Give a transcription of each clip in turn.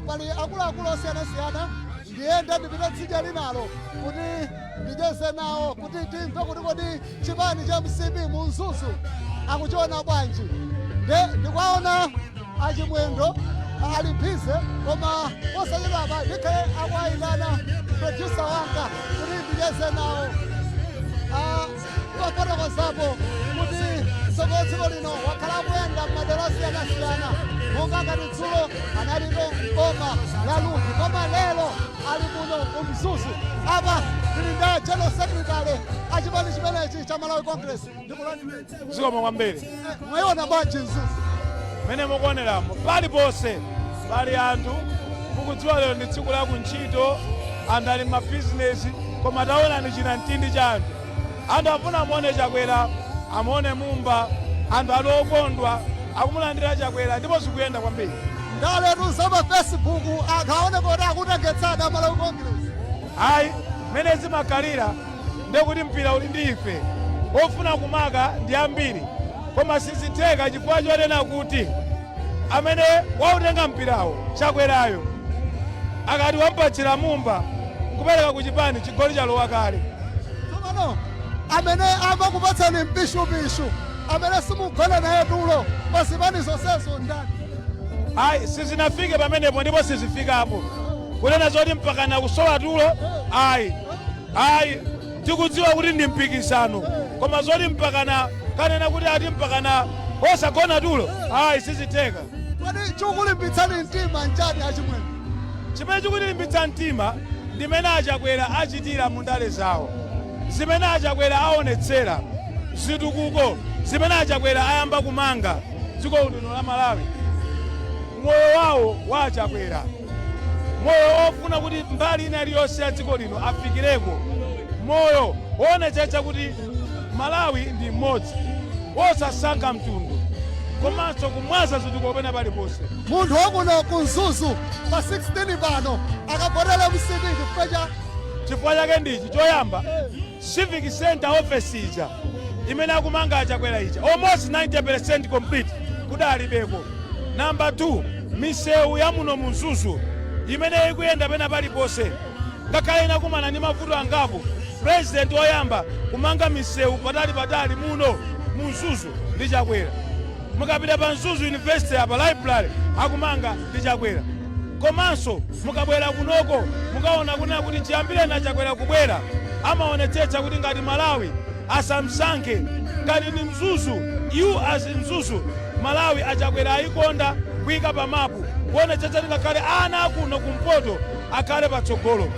Pali akuluakulu osiyanasiyana. Ndiyende ndipite tsidya linalo kuti ndicheze nawo, kuti timve kuti kodi chipani cha MCP mu Mzuzu akuchiona bwanji. Nde ndikuwaona aChimwendo ali busy, koma posachedwapa ndikhale akuwayitana producer wanga kuti ndicheze nawo. Kufotokozapo kuti tsogolo dziko lino wakhala akuyenda m'madera osiyanasiyana, monga ngati dzulo analito mboma la Rumphi, koma lero ali kuno ku Mzuzu. Apa tili ndi general secretary achipani chimenechi cha Malawi Congress. Ndikulandira. Zikomo kwambiri. Mwayiona bwanji Mzuzu? Mmene mukuoneramo, paliponse pali anthu. Mukudziwa lero ndi tsiku la kuntchito, anthu ali mabizinesi, koma taonani china mtindi cha anthu. Anthu afuna amuone Chakwera, amuone Mumba. Anthu ali okondwa, akumulandira Chakwera ndipo zikuyenda kwambiri. Ndaletu za pa Facebook, anthu aone kuti akutengetsana Malawi Congress. Ayi, mmene zimakhalira ndekuti mpira uli ndi ife. Ofuna kumaka ndi ambiri, koma sizitheka chifukwa chonena kuti amene wautenga mpirawo, Chakwerayo, akati wampatsira Mumba nkupereka ku chipani, chigoli chalowa kale. Tsopano amene amakupatsani mpishupishu, amene simugona naye tulo pa zipani zonsezo, ndani? Ayi, sizinafike pamenepo ndipo sizifikapo. Kunena zoti mpakana kusowa tulo, ayi, ayi. Tikudziwa kuti ndi mpikisano, koma zoti mpakana kanena kuti ati mpakana osagona tulo, ayi, sizitheka. Kodi chikulimbitsani mtima nchani, aChimwendo? Chimene chikutilimbitsa mtima ndimene aChakwera achitira mu ndale zawo, zimene aChakwera aonetsera, zitukuko zimene aChakwera ayamba kumanga dziko lino la Malawi. Moyo wawo wa aChakwera, moyo ofuna kuti mbali ina iliyonse ya dziko lino afikireko, moyo woonetsetsa kuti Malawi ndi mmodzi wosasankha mtundu, komanso kumwaza zitukuko pena paliponse. Munthu wakuno ku Mzuzu pa 16 pano akavotera MCP chifukwa cha? Chifukwa chake ndichi: choyamba, civic center office ija imene akumanga aChakwera ija, almost 90% complete, kudalibeko. Number 2, misewu ya muno mu Mzuzu imene ikuyenda pena paliponse, ngakhale inakumana ndi mavuto angapo. President woyamba kumanga misewu patali patali muno mu Mzuzu ndi Chakwera. Mukapita pa Mzuzu University apa, library akumanga ndi Chakwera. Komanso mukabwera kunoko mukaona kunena kuti chiyambire na Chakwera kubwera, amaonetsetsa kuti ngati Malawi asamsankhe, ngati ndi Mzuzu, you as Mzuzu, Malawi aChakwera ayikonda kuyika pa mapu, kuonetsetsa kuti ngakhale ana akuno kumpoto akhale patsogolo.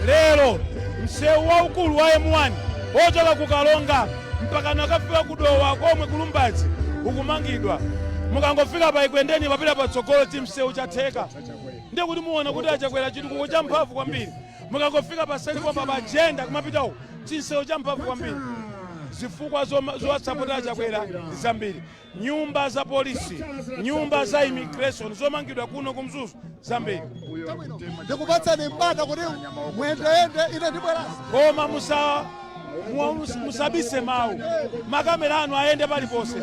Lero msewu waukulu wa M1 wochoka ku Kalonga mpaka nakafika kuDowa komwe kuLumbadzi ukumangidwa. Mukangofika pa Ikwendeni papita patsogolo, chimsewu chatheka. Ndiye kuti muona kuti aChakwera chitukuko cha mphamvu kwambiri. Mukangofika pa Selipomba pa jenda kumapita uko, chinsewu cha mphamvu kwambiri. Zifukwa zowasapotera Chakwera ndi zambiri. Nyumba za polisi, nyumba za immigration zomangidwa kuno kumzuzu, zambiri. Chabwino, ndikupatsani mpata kuti muyendeyende, ine ndibweranso. Koma musabise mawu, makamera anu ayende paliponse,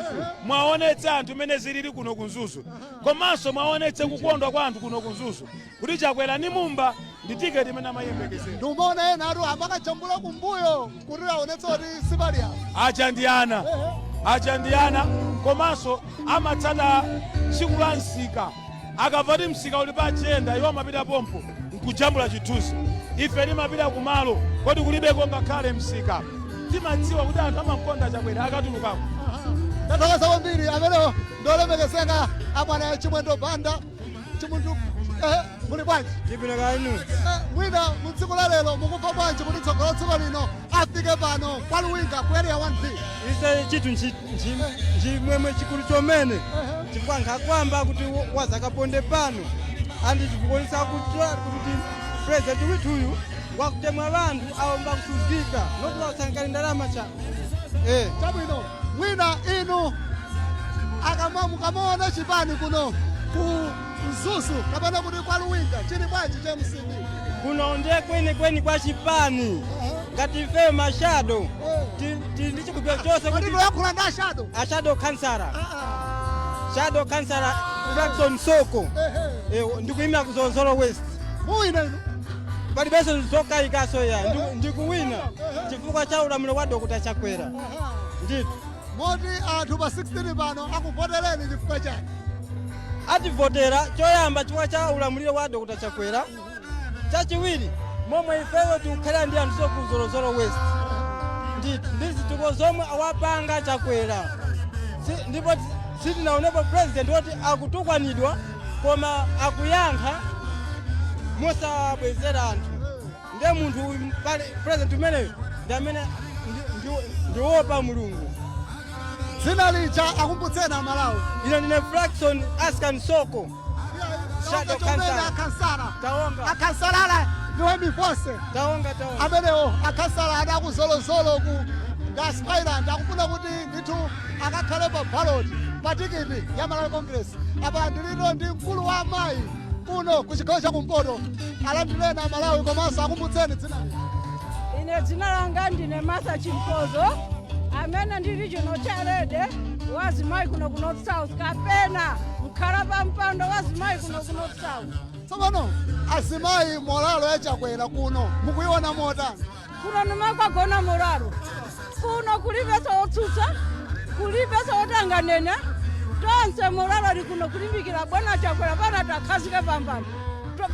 mwaonetse anthu mene zilili kuno kumzuzu, komanso mwaonetse kukondwa kwa anthu kuno kumzuzu kuti Chakwera ni Mumba ndi tiketi imene amayembekezera. Ndikumaona ena atu amakajambula kumbuyo kuti aonetse kuti sipali apa. Aja ndi ana, aja ndi ana, komanso amatsata tsiku la msika. Akamva kuti msika uli pa agenda, iwo amapita pompo nkujambula chithunzi. Ife timapita kumalo kodi kulibeko ngakhale msika, timadziwa kuti anthu amamkonda Chakwera akatulukako. Tathokoza kwambiri. Amenewo ndolemekezeka abwana Chimwendo Banda. Chimunthu, muli bwanji? Ndibwino kanu? Mwina mu tsiku la lero mukumva bwanji kuti tsogolo dziko lino afike pano kwa Luwinga ku Area 1B? Ise chithu nchimwemwe chikulu chomene, chifukwa nkhakwamba kuti wazakaponde pano andi chikukonesa kuti president withuyu wakutemwa vanthu awo mbakusuzgika noti wasankali ndalama cha. Chabwino, mwina inu akama mukamaona chipani kuno ku Mzuzu kapena kuti kwa Luwinga chili bwanji cha MCP? Kuno ndiye kweni kweni kwa chipani. Ngati ife ma shadow tili ndi chikupiro chonse kuti kuti toyankhula ndi a shadow. A shadow councillor, shadow councillor. Frackson Soko. Ehe. Ndikuyimira ku Zolozolo West. Muwina inu? Palibenso zokayikaso ya, ndikuwina chifukwa cha ulamuliro wa Dr. Chakwera ndithu. Moti anthu pa 16 pano akuvotereni chifukwa chani? Ativotera choyamba chifukwa cha ulamuliro wa Dr. Chakwera. Chachiwiri, momwe ifeyo tikukhalira ndi anthu ku Zolozolo West ndithu, ndi zitukuko zomwe awapanga Chakwera. Ndipo sitinaonepo president woti akutukwanidwa koma akuyankha mosabwezera anthu. Ndiye munthu uyu pali president umeneyo ndi amene ndiwopa Mulungu. Dzina lija akumbutseni Amalawi. Ine ndine Frackson Ascan Soko. Shadow chomene councillor. Akhansala. Taonga. Akhansalala ndiwe mifose. Taonga, taonga. Amenewo akhansala ada akuzolozolo ku ndi aspirant, akufuna kuti ndithu akakhale pa ballot pa tikiti ya Malawi Congress. Apa ndilito ndi mkulu wa amayi kuno ku chigawo chakumpoto. Alandireni Amalawi komanso akumbutseni dzina lija. Ine dzina langa ndine Martha Chimpozo, amene ndi regional chairlady wazimayi kuno ku North South, kapena mkhala pa mpando wazimayi kuno ku North South. Tsopano azimayi, morale ya Chakwera kuno mukuiona motani? Kuno nimakwagona morale kuno, kulibe wotsutsa, kulibe wotanganena. Tonse morale ali kuno kulimbikira bwana Chakwera pana takhazike pambano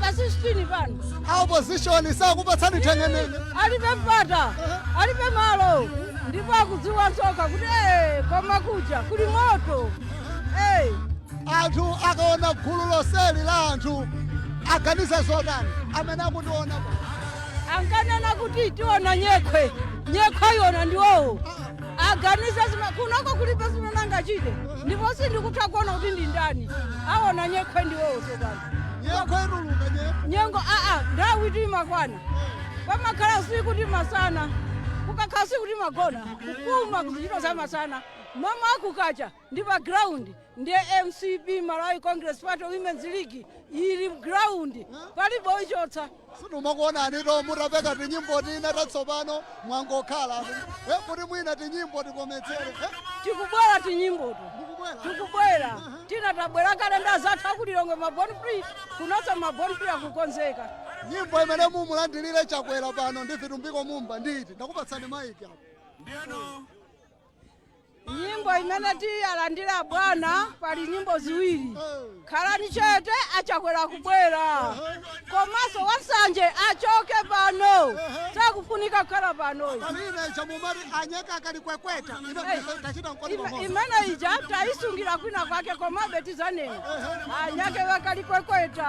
pa 16 pano. A opposition sakupatsani thengenene? Alibe mpata, alibe malo, ndipo akudziwa tsoka kuti koma kuja kuli moto. Anthu akaona gulu loseli la anthu aganiza zotani amene akutiona pa? Ankanena kuti tiona nyekhwe, nyekhwe iona ndiwowo aganiza kunoko kulibe zimene angachite, ndipo sindikutha kuona kuti ndi ndani aona nyekhwe ndiwowo tsopano. Nyekhwe ituluka nyekhwe? Nyengo aa, nthawi timakwana, pamakhala usiku ndi masana. Kukakhala usiku timagona kupuma kuzichito za masana, mama akukacha ndi pa ground. Ndiye MCP, Malawi Congress Party Women's League, ili ground, palibe oichotsa. Sindimakuonani to mutapeka tinyimbo tina tatsopano, mwangokhala kuti mwina tinyimbo tikometsere. Tikubwera tinyimboto. Mukubwera? Tikubwera tina, tabwera kalenda zathu akulilongwe ma born free, kunonso ma born free akukonzeka. Nyimbo imene mumulandirire Chakwera pano ndi Vitumbiko Mumba nditi? Ndakupatsani maiki apo. Nyimbo imene tiyalandira bwana, pali nyimbo ziwiri: "Khalani chete, aChakwera kubwera", komanso "Wansanje achoke pano, sakufunika kukhala pano." Pamene chamumati "anyeka akalikwekweta" ine tachita mkoti pamodzi. Imene ija tayisungira kwina kwake, komabe tizanena "anyake vakalikwekweta,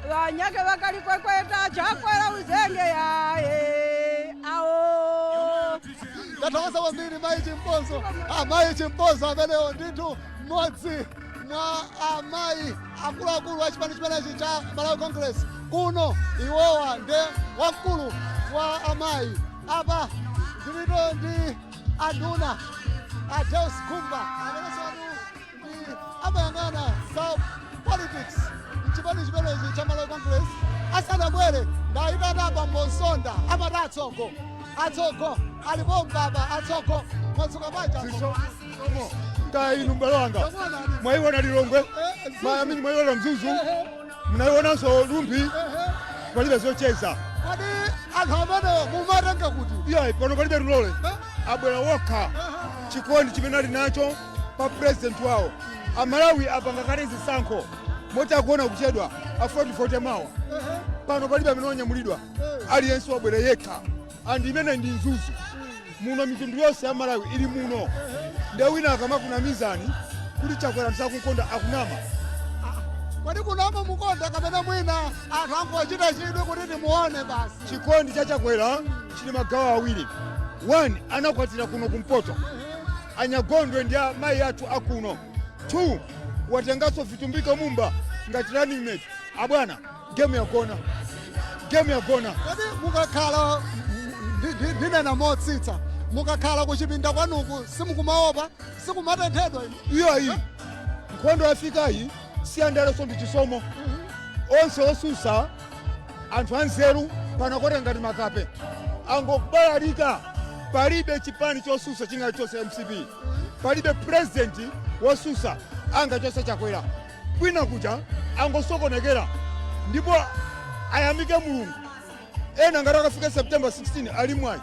vanyake vakalikwekweta, Chakwera uzenge yaye awo." Ndathokoza kwambiri mayi Chimpozo. Amayi Chimpozo amenewo ndithu mmodzi mwa amayi akuluakulu a chipani chimenechi cha Malawi Congress kuno. Iwowa ndi wamkulu wa amayi. Apa ndilito ndi anduna a Deus Khumba, amenenso ndi amayang'ana za politics mchipani chimenechi cha Malawi Congress. Asanabwere ndayitana abambo Nsonda, amati atsogo. Atsogo alipo mbaba? Atsogo, mwatsuka bwanji, atsogo? Ta inu m'bale wanga. Takuonani. Mwayiona Lilongwe, amini mwayiona Mzuzu, mnayionanso Rumphi, palibe zocheza. Kodi anthu amene mumatenga kuti? Iyayi, pano palibe lulole, abwera wokha. Chikondi chimene ali nacho pa president wawo, Amalawi apanga kale zisankho moti akuona kuchedwa a 40 mawa. Pano palibe amene wanyamulidwa, aliyense wabwera yekha. Andi imene ndi Mzuzu muno, mitundu yonse ya Malawi ili muno. Ndiye wina akamakunamizani kuti Chakwera msakukonda, akunama. Kodi kunama mukonda, kapena mwina anthu angochita chidwi kuti timuone basi? Chikondi cha Chakwera chili magawo awiri. One, anakwatira kuno kumpoto, anyagondwe ndi amayi athu akuno. Two, watenganso Vitumbiko Mumba ngati running mate. Abwana, game yagona, game yagona. Kodi mukakhala, ndinena motsitsa, mukakhala kuchipinda kwanuku simukumaopa, sikumatenthedwa inu? Iyayi, nkhondo yafikayi siyandaleso, ndi chisomo. Onse osusa, anthu anzeru pano ngati makape angobalalika. Palibe chipani chosusa chingalichonse MCP, palibe president wosusa. Angachose Chakwera kwina kuja angosokonekera, ndipo ayamike Mulungu. Ena ngati akafika September 16 ali mwayi.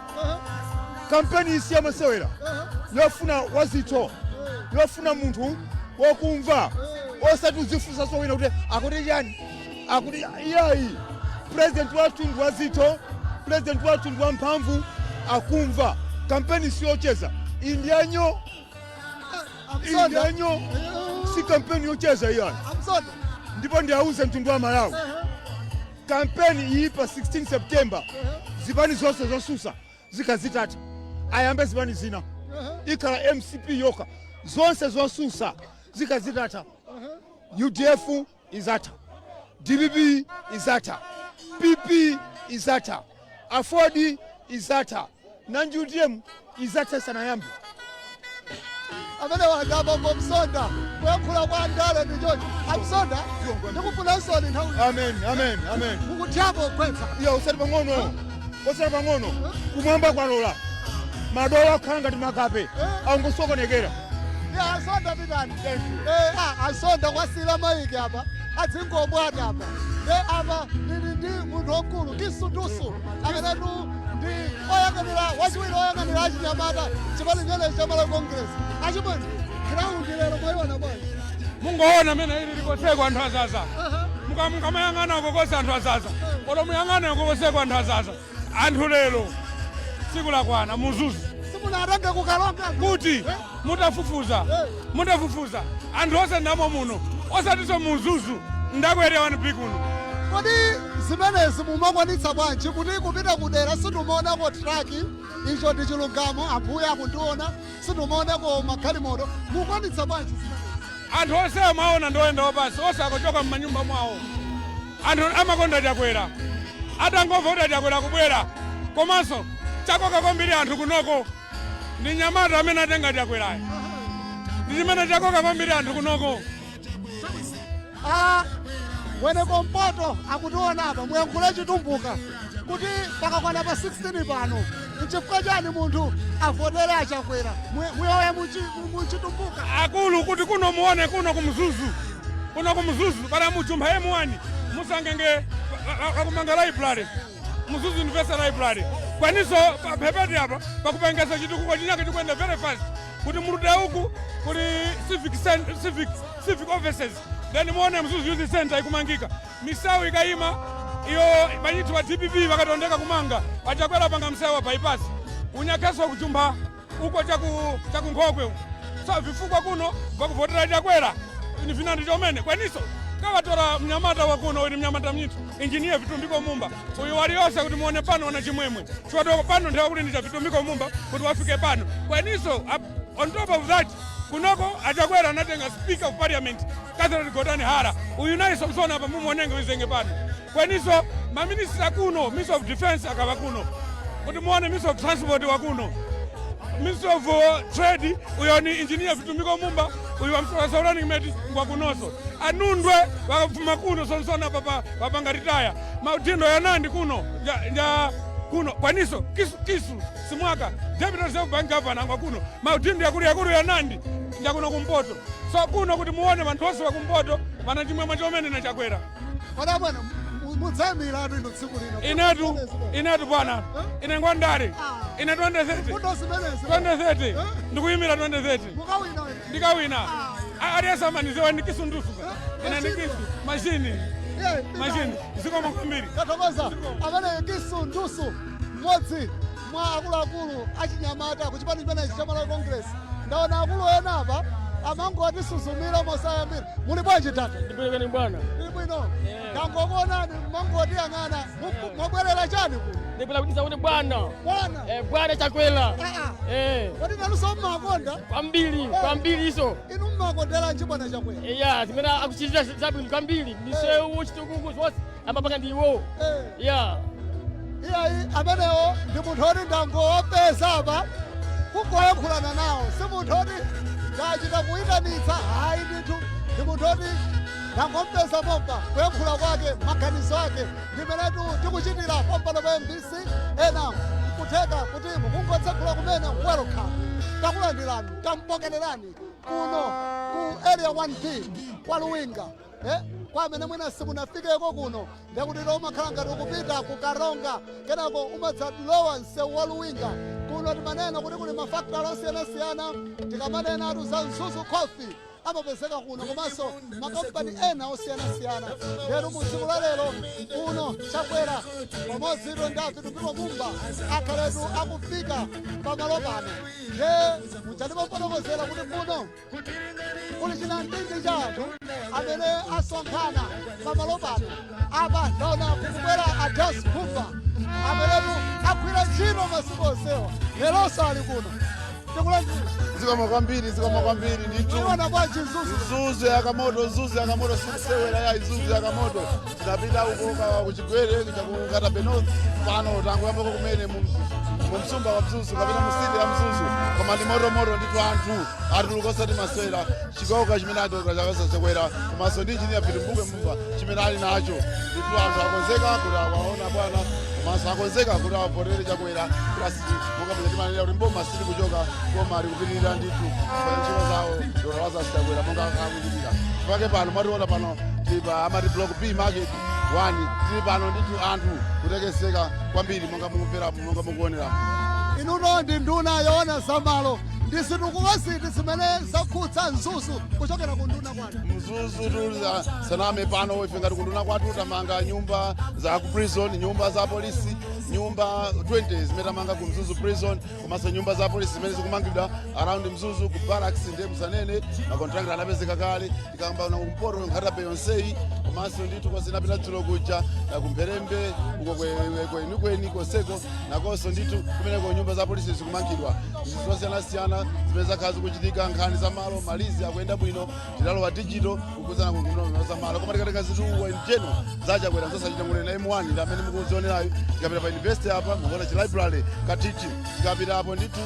Kampeni isi yamasewera, yofuna wazitho, yofuna munthu wokumva, osati uzifunsanso wina kuti akuti chani, akuti iyayi. President wathu ndi wazitho, president wathu ndi wamphamvu, akumva. Kampeni siyocheza, iyi ndi yanyo, iyi ndi yanyo, si kampeni yocheza iyayi. Amsonda. Ndipo ndiauze mtundu wa Malawi, kampeni iyi pa 16 September, zipani zonse zosusa zikazitata, ayambe zipani zina, ikhala MCP yokha. Zonse zosusa zikazitata, UDF izatha, DPP izatha, PP izatha, AFORD izatha, nanji UTM izatha isanayambe. Amene wandabambo Msonda, kuyankhula kwa ndale ndi choncho. Amsonda, ndikufunansoni nthawi. Amen, amen, amen. Mukutyapo kugwetsa. Iya, usati pang'ono, osati pang'ono. Kumwamba kwalola, madola akhala ngati makape, angosokonekera. Ya, Asonda, pitani. Asonda kwasila maiki apa, adzingobwata apa. Ne apa ndili ndi munthu wamkulu Kisundusu, amenetu ndi oyang'anira wachiwiri oyang'anira achinyamata chipani chimenechi cha Malawi Congress. Achimwene, ground lero mwayiona bwanji? Mungoona mene ili likoseko, anthu azaza. Mukamayang'ana uko kose anthu azaza, kolo muyang'ane uko koseko anthu azaza. Anthu lero tsiku lakwana muzuzu. Simunatange kukalonga? Kuti mutafufuza, mutafufuza anthu onse ndamo muno, osatinso muzuzu, ndakwere wanu kuno. Kodi zimenezi mumakwanitsa bwanji kuti kupita kudera sindimaonako truck? Icho ndi chilungamo, ambuye akundiona, sindimaonako magalimoto. Mukwanitsa bwanji zimenezi? Anthu onse amaona ndoyenda wapansi, onse akuchoka m'manyumba mwawo. Anthu amakonda Chakwera, atangomva kuti Achakwera kubwera. Komanso chakoka kwambiri anthu kunoko ndi nyamata amene atenga Chakwerayo, ndi chimene chakoka kwambiri anthu kunoko. Ah, wene kompoto akutiona apa, muyankhule Chitumbuka kuti pakakwana pa 16 pano nchifukwa chani munthu avotere Achakwera? Muyowe muchitumbuka. Akulu, kuti kuno muone kuno kumzuzu, kuno kumzuzu pana muchumpha M1, musangenge akumanga library, Mzuzu University Library. Kwaniso paphepete apa pakupangisa chitukuko chinyake chikuyenda very fast. Kuti murute uku kuli civic offices, then muone Mzuzu Youth Center ikumangika, misewu ikayima iyo banyithu wa DPP vakatondeka kumanga, Achakwera panga msewu wa bypass unyakheso kuchumpha uko chakunkhokwe uko. So vifukwa kuno vakuvotera Chakwera ni vinandi chomene. Kweniso kavatora mnyamata wa kuno, uyu mnyamata mnyithu Engineer Vitumbiko Mumba uyu, waliyonse kuti muone pano wana chimwemwe chiwatoko pano nthawi kuti ndi cha Vitumbiko Mumba kuti wafike pano. Kweniso on top of that, kunoko Achakwera anatenga Speaker of Parliament Catherine Gotani Hara uyu, nayenso msona apa mumuonenge wizenge pano. Kweniso maminister kuno, Minister of Defense akava kuno, kuti muone Minister of Transport wa kuno, Minister of Trade uyo ni Engineer Vitumbiko Mumba uyu, wamsasa running mate ngwa kunoso. Anundwe wakafuma kuno sonsona papa papanga retire maudindo yanandi kuno nja kuno. Kwaniso Kisu, Kisu Simwaka, Deputy Reserve Bank Governor ngwa kuno. Maudindo yakulu yakulu yanandi nja kuno kumpoto. So kuno kuti muone vanthu onse wakumpoto vana chimwemwe chomene na Chakwera. Kodi bwana, mudzayimira atu ino tsiku lino? Inetu, inetu bwana, ine ngwandale, ine 2030. Fundo zimenezi. 2030 ndikuyimira 2030. Mukawina? Ndikawina. Aliyense amaniziwa ndi Kisundusu, ine ndi Kisu machine. Machine, zikomo kwambiri. Tathokoza. Amene Kisundusu, mmodzi mwa akuluakulu achinyamata ku chipani chimenechi cha Malawi Congress. Ndaona akulu ena apa amangotisuzumira mosayambira. Muli bwanji, tata? Ndibwino bwana. Ndili bwino, ndangokuonani mangotiyang'ana. Mwabwerera chani kuno? Ndibwera kuti kuti bwana. Bwana. Eh, bwana Chakwera. Eh. Kodi nanunso mmakonda? Kwambiri, kwambiri iso. Inu mmakonderanji bwana Chakwera? Iya, zimene akuchitira zabwino kwambiri. Misewu, chitukuko zonse amapanga ndi iwo. Ya. Iyayi, amenewo ndi munthu oti ndangowapeza apa kungoyankhulana nawo, si munthu oti ndachita kuyitanitsa, hayi ndithu. Ndi munthu oti ndangompeza pompa, kuyankhula kwake, maganizo ake, ndimenetu tikuchitira pompano pa MBC. Ena nkutheka kuti mukungotsekula kumene. Welcome, takulandirani, tampokererani. Kuno ku Area 1B kwa Luwinga, kwa amene mwina simunafikeko kuno, ndekuti umakhala ngati ukupita ku Karonga, kenako umadzalowa msewu wa Luwinga. Kuno timanena kuti kuli mafakitale osiyanasiyana. Tikamanena atu za Mzuzu Coffee amapezeka kuno, komanso makampani ena osiyanasiyana. Lero mu tsiku la lero kuno Chakwera pamodzi ndi a Vitumbiko Mumba akhaletu akufika pamalo pano. Nde muchatimafotokozera kuti kuno kuli chinamtindi cha anthu amene asonkhana pamalo pano. Apa ndaona kukubwera a Deus Khumba amenetu agwira ntchito masiku onsewa, leronso ali kuno. Tikulandira. Zikomo kwambiri, zikomo kwambiri ndithu. Iwona bwanji Mzuzu? Mzuzu yakamoto, Mzuzu yakamoto, sikusewera ya Mzuzu yakamoto. Tinapita uko kuchigwere chakukata North, pano tangoyambako kumene mu msumba wa Mzuzu kapena mu city ya Mzuzu, koma ndi motomoto ndithu. Anthu atuluka osati masewera. Chikoka chimene atuluka chakasa Chakwera komanso ndi engineer Vitumbiko Mumba chimene ali nacho ndithu, anthu akonzeka kuti awaona bwana, komanso akonzeka kuti awavotere Chakwera kuti asiti monga mene timanena kuti mboma sili kuchoka, koma ali kupitirira ndithu pa ntchito zawo Dr. Chakwera monga akuchitira. Chifukwa pano mwationa pano tili pa amati Block B Market 1, tili pano ndithu, anthu kutekeseka kwambiri monga mukumvera, monga mukuonera. Inuto ndi nduna yoona zamalo, ndi zitukuko ziti zimene zakhudza Mzuzu kuchokera ku nduna kwanu? Mzuzu tu saname, pano ife ngati kunduna kwathu tamanga nyumba za ku prison, nyumba za polisi, nyumba 20 zimene tamanga ku Mzuzu Prison, komanso nyumba za polisi zimene zikumangidwa around Mzuzu. Ku barracks ndiye musanene, ma contractor anapezeka kale. Tikamba na kumpoto, Nkhata Bay yonseyi, komanso ndithu kosinapita dzulo kuja na kumpherembe uko kwenikweni koseko nakonso ndithu kumeneko nyumba za polisi zikumangidwa zosiyanasiyana zimene zakhala zikuchitika. Nkhani za malo, ma lease akuyenda bwino, tidalowa digital kukuzana kuno za malo. Koma tikatenga zitukuko in general zachakwera zosachita kunena, M1 ndi amene mukuzionerayo. Tikapita pa university apa mukuona chi library katiti. Tikapita apo ndithu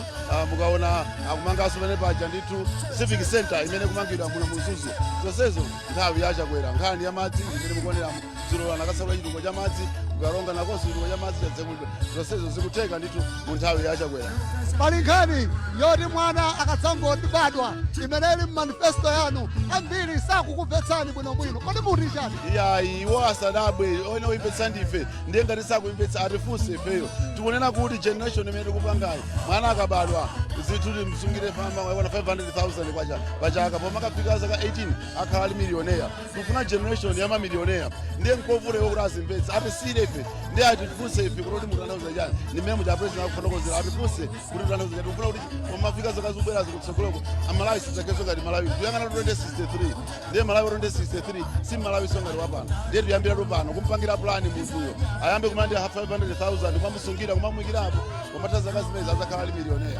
mukaona akumanganso pamene paja ndithu civic center imene kumangidwa muno mu Mzuzu. Zonsezo nthawi yachakwera. Nkhani ya madzi imene mukuonera, dzulo anakatsekula chitukuko cha madzi kukalonga, nakonso chitukuko cha madzi chadzekulidwa. Zonsezo zikutheka ndithu mu nthawi yachakwera. Pali nkhani yoti mwana akadzangobadwa imene ili mmanifesto yanu, ambiri sakukumvetsani bwinobwino. Kodi muti chani? Iyayi, iwo asadabwe, one oyimvetsa ndife. Ndiye ngati sakuimvetsa atifunse ifeyo. Tikunena kuti generation imene tikupangayi, mwana akabadwa zithu timsungire famba wana 500,000 kwacha pachaka, pomwe akafika zaka 18 akhala ali millionaire. Tikufuna generation ya mamillionaire. Ndiye nkovuta kuti azimvetsa, atisiyire ife, ndiye atifunse ife kuti mutanthauza chani. Ndi mmene muja president akufotokozera, atifunse kuti mutanthauza chani. Tikufuna kuti pomafika zaka zikubwera zikutsogoloko, Amalawi sidzakeso ngati Malawi. Tuyang'ana 2063, ndiye Malawi 2063 si Malawi so ngati wapano. Ndiye tuyambiratu pano kumpangira plan munthuyo ayambe kumalandira 500,000, kumamusungira, kumamuyikirapo, pomatha zaka zimene azakhala ali millionaire.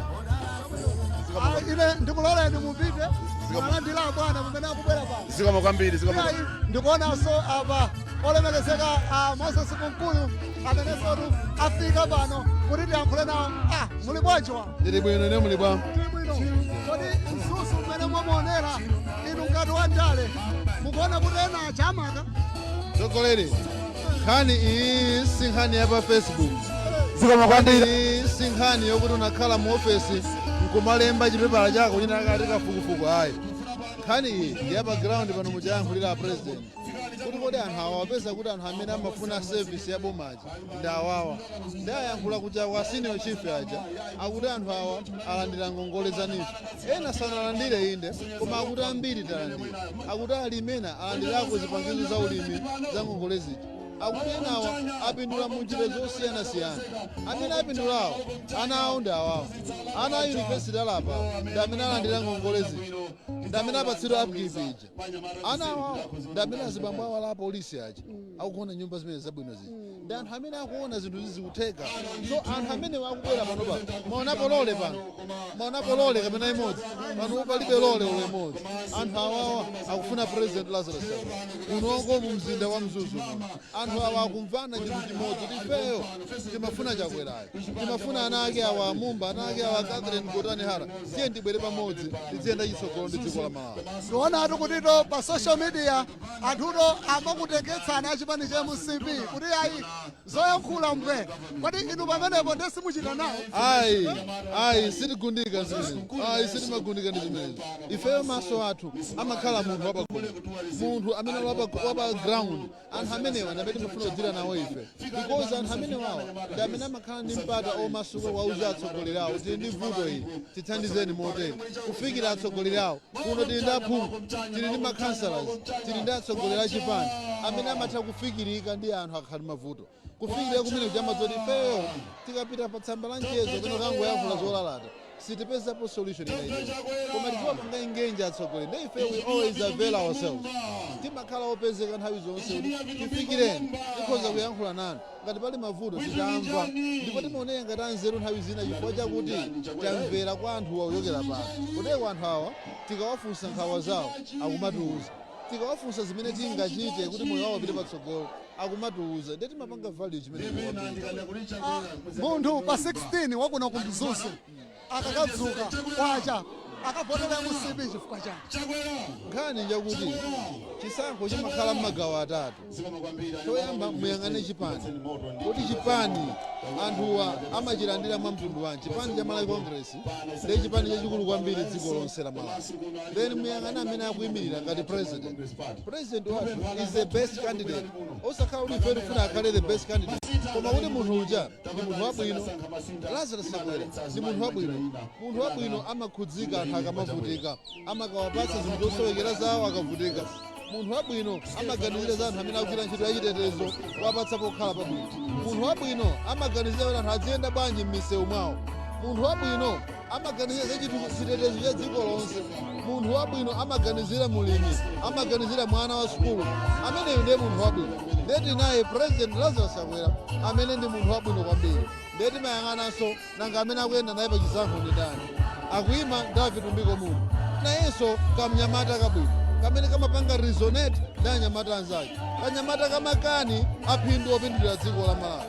Ah, ine ndikuloleni mupite malandira bwana pamene akubwera pano. Zikomo kwambiri, zikomo. Iyayi, ndikuonanso apa olemekezeka a Moses Kunkuyu amenenso afika pano kuti tiyankhule nawo. Ah, muli bwanji wa? Ndili bwino, ine muli bwa? Tili bwino. Kodi Mzuzu mmene mwamuonera inu ngati wandale, mukuona kuti ena achamaka? Tsogoleri, nkhani iyi si nkhani ya pa Facebook. Zikomo kwambiri. Iyi si nkhani yokuti unakhala mu ofesi nkumalemba chipepala chako china kati kafukufuku, ayi. Nkhani iyi ndi ya pa ground pano. Muchayankhulira a president kuti kodi anthu awa wapeza kuti anthu amene amafuna service ya bomaji ndi awawa, ndi ayankhula kuja kwa senior chief aja, akuti anthu awa alandira ngongole za NEEF. Ena sanalandire, inde, koma akuti ambiri talandira. Akuti alimena alandirako zipangizo za ulimi za ngongole zija. Akuti enawa apindula mu njira zosiyanasiyana. Amene apindulawo, ana awo ndi awawo, ana a university alapa ndi amene alandira ngongole zija, ndi amene apatsidwa upkeep ija. Ana awawo ndi amene azibambo awo ala apolisi aja akuona nyumba zimene zabwino zija, ndi anthu amene akuona zinthu zizi zikutheka. So anthu amene akubwera pano pano, maonapo lole pano, maonapo lole kapena imodzi pano? Palibe lole olo imodzi. Anthu awawa akufuna President Lazarus Chakwera kunoko mu mzinda wa Mzuzu muno. Anthu awa akumvana chinthu chimodzi kuti ifeyo timafuna Chakwerayo, timafuna ana ake awa Amumba, ana ake awa Catherine Gotani Hara. Tiye tibwere pamodzi, tiziyenda chitsogolo ndi dziko la Malawi. Ndionatu kutito pa social media anthuto amakutengetsani achipani cha MCP kuti ayi. Zoyankhula mbwe, kodi inu pamenepo ndiye simuchita nawo? Ayi, ayi, sitigundika zimenezi. Ayi, sitimagundika ndi zimenezi. Ifeyo maso athu amakhala munthu wapagulu, munthu amene wapa ground. Anthu amenewa ndi amene timafuna kudzira nawo ife, because anthu amenewawa ndi amene amakhala ndi mpata omasuka wauza atsogoleri awo, "Tili ndi vuto ili, tithandizeni motere." Kufikira atsogoleri awo kuno, tili ndi aphungu, tili ndi makhansalas, tili ndi atsogoleri achipani amene amatha kufikirika ndi anthu akakhala ndi mavuto. Kufikira kumene kuchama zoti ifeyo tikapita pa tsamba la mchezo peno kangoyankhula zolalata, sitipezapo solution ina iliyonse, koma tiziwapanga engage atsogoleri. Ndi ife we always avail ourselves, timakhala opezeka nthawi zonse kuti tifikireni, tikhoza kuyankhula nanu ngati pali mavuto. Titamva ndipo timaoneka ngati anzeru nthawi zina chifukwa chakuti tamvera kwa anthuwa kuchokera pano. Kuteko anthu awa tikawafunsa nkhawa zawo akumatiuza, tikawafunsa zimene tingachite kuti moyo wawo upite patsogolo akumatiuza, ndiye timapanga value chimene kwambiri. Munthu pa 16 wakuno ku Mzuzu akakadzuka kwacha akavotera MCP chifukwa chani? Nkhani njakuti chisankho chimakhala m'magawo atatu. Choyamba, muyang'ane chipani, kuti chipani anthuwa amachilandira mwa mtundu wanji. Chipani cha Malawi Congress ndiye chipani chachikulu kwambiri dziko lonse la Malawi. Then muyang'ane amene akuyimirira ngati president. President wathu is the best candidate, osakhala kuti ife tifuna akhale the best candidate, koma kuti munthu uja ndi munthu wabwino. Lazarus Chakwera ndi munthu wabwino. Munthu wabwino amakhudzika anthu akamavutika, amakawapatsa zinthu zosowekera zawo akavutika. Munthu wabwino amaganizira za anthu amene akugwira ntchito yachitetezo, wapatsa pokhala pabwino. Munthu wabwino amaganizira kuti anthu aziyenda bwanji m'misewu mwawo. Munthu wabwino amaganizira za chitetezo cha dziko lonse. Munthu wabwino amaganizira mulimi, amaganizira mwana wa sukulu. Ameneyo ndiye munthu wabwino. Ndiye tinaye President Lazarus Chakwera amene ndi munthu wabwino kwambiri. Ndiye timayang'ananso, nanga amene akuyenda naye pachisankho ndi ndani? Akuyima David Mbiko Mumba, nayenso kamnyamata kabwino kamene kamapanga resonate ndi anyamata anzake, kanyamata kamakani aphindu opindulira dziko la Malawi.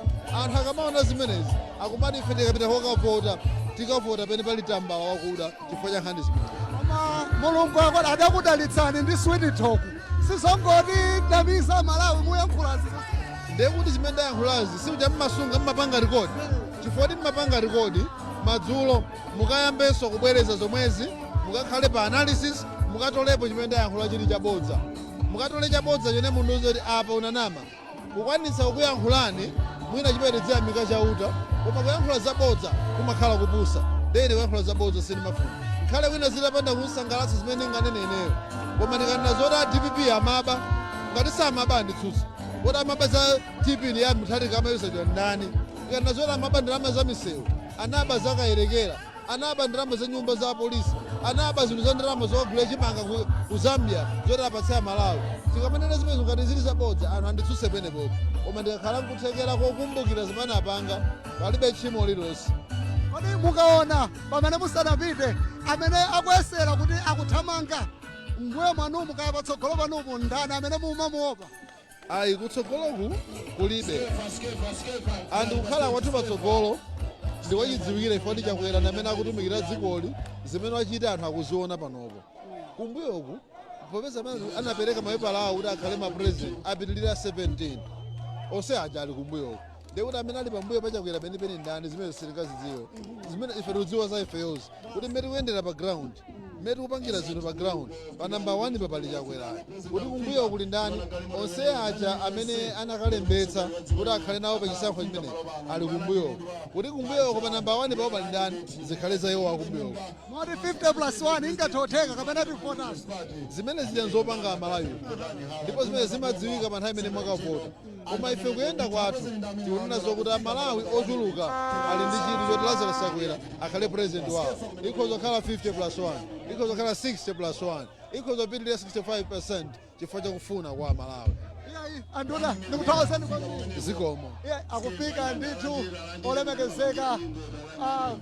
Anthu akamaona zimenezi akumati ife tikapita kokavota, tikavota pene pali tambala wakuda chifukwa cha nkhani zimenezi. Koma Mulungu adakudalitsani ndi sweet talk, sizongoti damiza Malawi muyankhulazi. Ndiye kuti zimene ndayankhulazi sikuti mmasunga, mmapanga record, chifukwa kuti mmapanga record madzulo mukayambenso kubwereza zomwezi, mukakhale pa analysis, mukatolepo chimene ndayankhula chili chabodza, mukatole chabodza chene mundiuze kuti apa unanama. Kukwanitsa kukuyankhulani mwina chimene tidziyamika Chauta, koma kuyankhula zabodza kumakhala kupusa. Ndene kuyankhula zabodza sindimafuna, nkhale wina zitapanda kunsangalatsa zimene nganene ineyo. Koma ndikanena zoti a DPP amaba, ngati samaba anditsutsa. Kodi amaba za TP ya Mutharika amayusa ndani? Ndikanena zoti amaba ndalama za misewu, anaba zakayerekera, anaba ndalama za nyumba za polisi, anaba zinthu za ndalama zokagulira chimanga ku Zambia zoti apatse Amalawi, tikamanena zimenezo ngati zili zabodza anthu anditsutse penepopo. Koma ndikakhala nkuthekera kokumbukira zimene apanga, palibe tchimo lililonse. Kodi mukaona pamene musanapite amene akuyesera kuti akuthamanga mbuyo mwanumu kaya patsogolo panumu, ndani amene mumamuopa? Ayi, kutsogoloku kulibe anthu. Kukhala kwathu patsogolo ndi wachidziwikire ifo ndi Chakwera ndi amene akutumikira dzikoli. Zimene wachita anthu akuziona panopo. Kumbuyoku, popeza amene anapereka mapepala awo kuti akhale ma president apitilira 17, onse aja ali kumbuyoku. Ndiye kuti amene ali pambuyo pachakwera penipeni ndani, zimene sitingazidziwe. Zimene ife tikudziwa za ifeyozi kuti mmene tikuyendera pa ground, mmene tikupangira zinthu pa ground, pa namba 1 papali Chakwerayo. Kuti kumbuyo kuli ndani, onse aja amene anakalembetsa kuti akhale nawo pa chisankho chimenechi ali kumbuyoko. Kuti kumbuyoko pa namba 1 pawo pali ndani, zikhale za iwo akumbuyoko. Moti 50 plus 1 ingathotheka kapena tivotaso? Zimene zija nzopanga Amalawi, ndipo zimene zimadziwika pa nthawi imene mwakavota. Koma ife kuyenda kwathu tikunena zokuti Amalawi ochuluka ali ndi chidwi choti Lazarus Chakwera akhale president wawo. Ikhoza kukhala 50 plus 1, ikhoza kukhala 60 plus 1, ikhoza kupitirira 65 chifukwa chakufuna kwa Amalawi. Iyayi anduna, ndikuthokozeni kwambiri. Zikomo. Iye akufika ndithu olemekezeka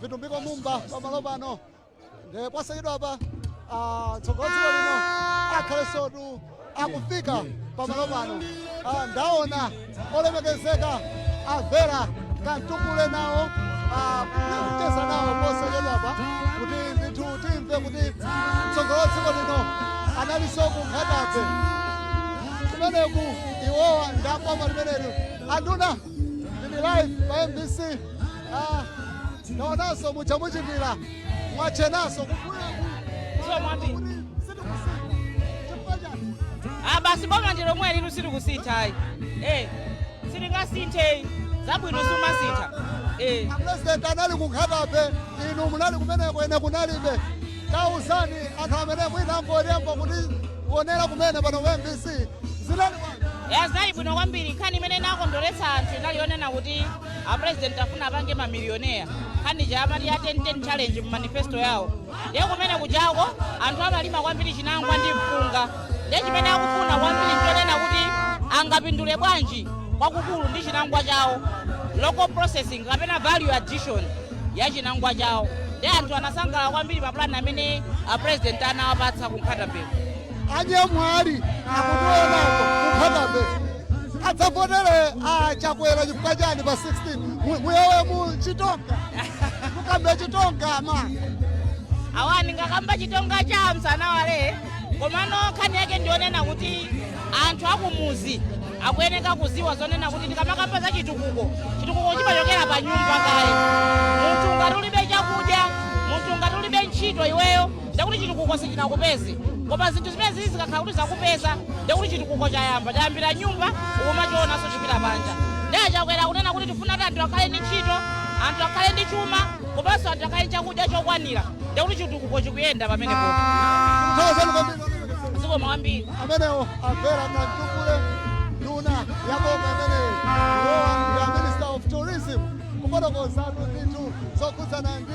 Vitumbiko Mumba pamalo pano. Ndiye posachedwa apa tsogolo dziko lino akhale sotu akufika pamalo pano. Ndaona olemekezeka Avera Kantukule nawo kucheza nawo posachedwa apa kuti ndithu timve kuti tsogolo dziko lino analinso ku Nkhata Bay kumeneku. Iwowa ndaboma limeneli. Anduna, ndili live pa MBC. Ah, naonanso muchamuchitira mwachenaso Zomwambiri. Ah, basi boma ndi lomwe lili, silikusinthayi, silingasinthe, zabwino sumasintha. President anali ku Nkhata Bay, inu munali kumeneko, ine kunalibe. Tauzani anthu amene mwina angolemba kuti kuonera kumene pano pa MBC, zinali bwanji? Ya, zinali bwino kwambiri. Nkhani imene inakondweretsa anthu inali yonena kuti a president afuna apange mamilioneya, nkhani ja amati ya 10-10 challenge mu manifesto yawo. Ndiye kumene kujako anthu amalima kwambiri chinangwa ndi mpunga. Ndiye chimene akufuna kwambiri nchonena kuti angapindule bwanji kwakukulu ndi chinangwa chawo, local processing kapena value addition ya chinangwa chawo. Ndiye anthu anasangalala kwambiri pa plan amene a president anawapatsa ku Nkhata Bay. Anyamwali akutionako ku Nkhata Bay adzavotere aChakwera chifukwa chani pa 16? Muyewe mu Chitonga, mukambe Chitonga ma. Awa ndingakamba Chitonga cha msana wale, komano nkhani yake ndionena kuti anthu akumuzi akuyeneka kuziwa zonena kuti tikamakamba za chitukuko, chitukuko chimachokera pa nyumba kaye. Munthu ngati ulibe chakudya, munthu ngati ulibe ntchito iweyo, ndekuti chitukuko sichinakupeze. Koma zinthu zimene zili zikakhala kuti zakupeza, ndekuti chitukuko chayamba, chayambira nyumba, ukumachionanso chipita panja. Ndiye aChakwera kunena kuti tifuna kuti anthu akhale ndi ntchito, anthu akhale ndi chuma, komanso anthu akhale ndi chakudya chokwanira, ndekuti chitukuko chikuyenda pamenepo. Thokozani kwambiri. Zikomo kwambiri. Amenewo amvera Kamtukule, nduna ya boma imeneyi, iwowa ya Minister of Tourism, kufotokozatu ndithu zokhudzana ndi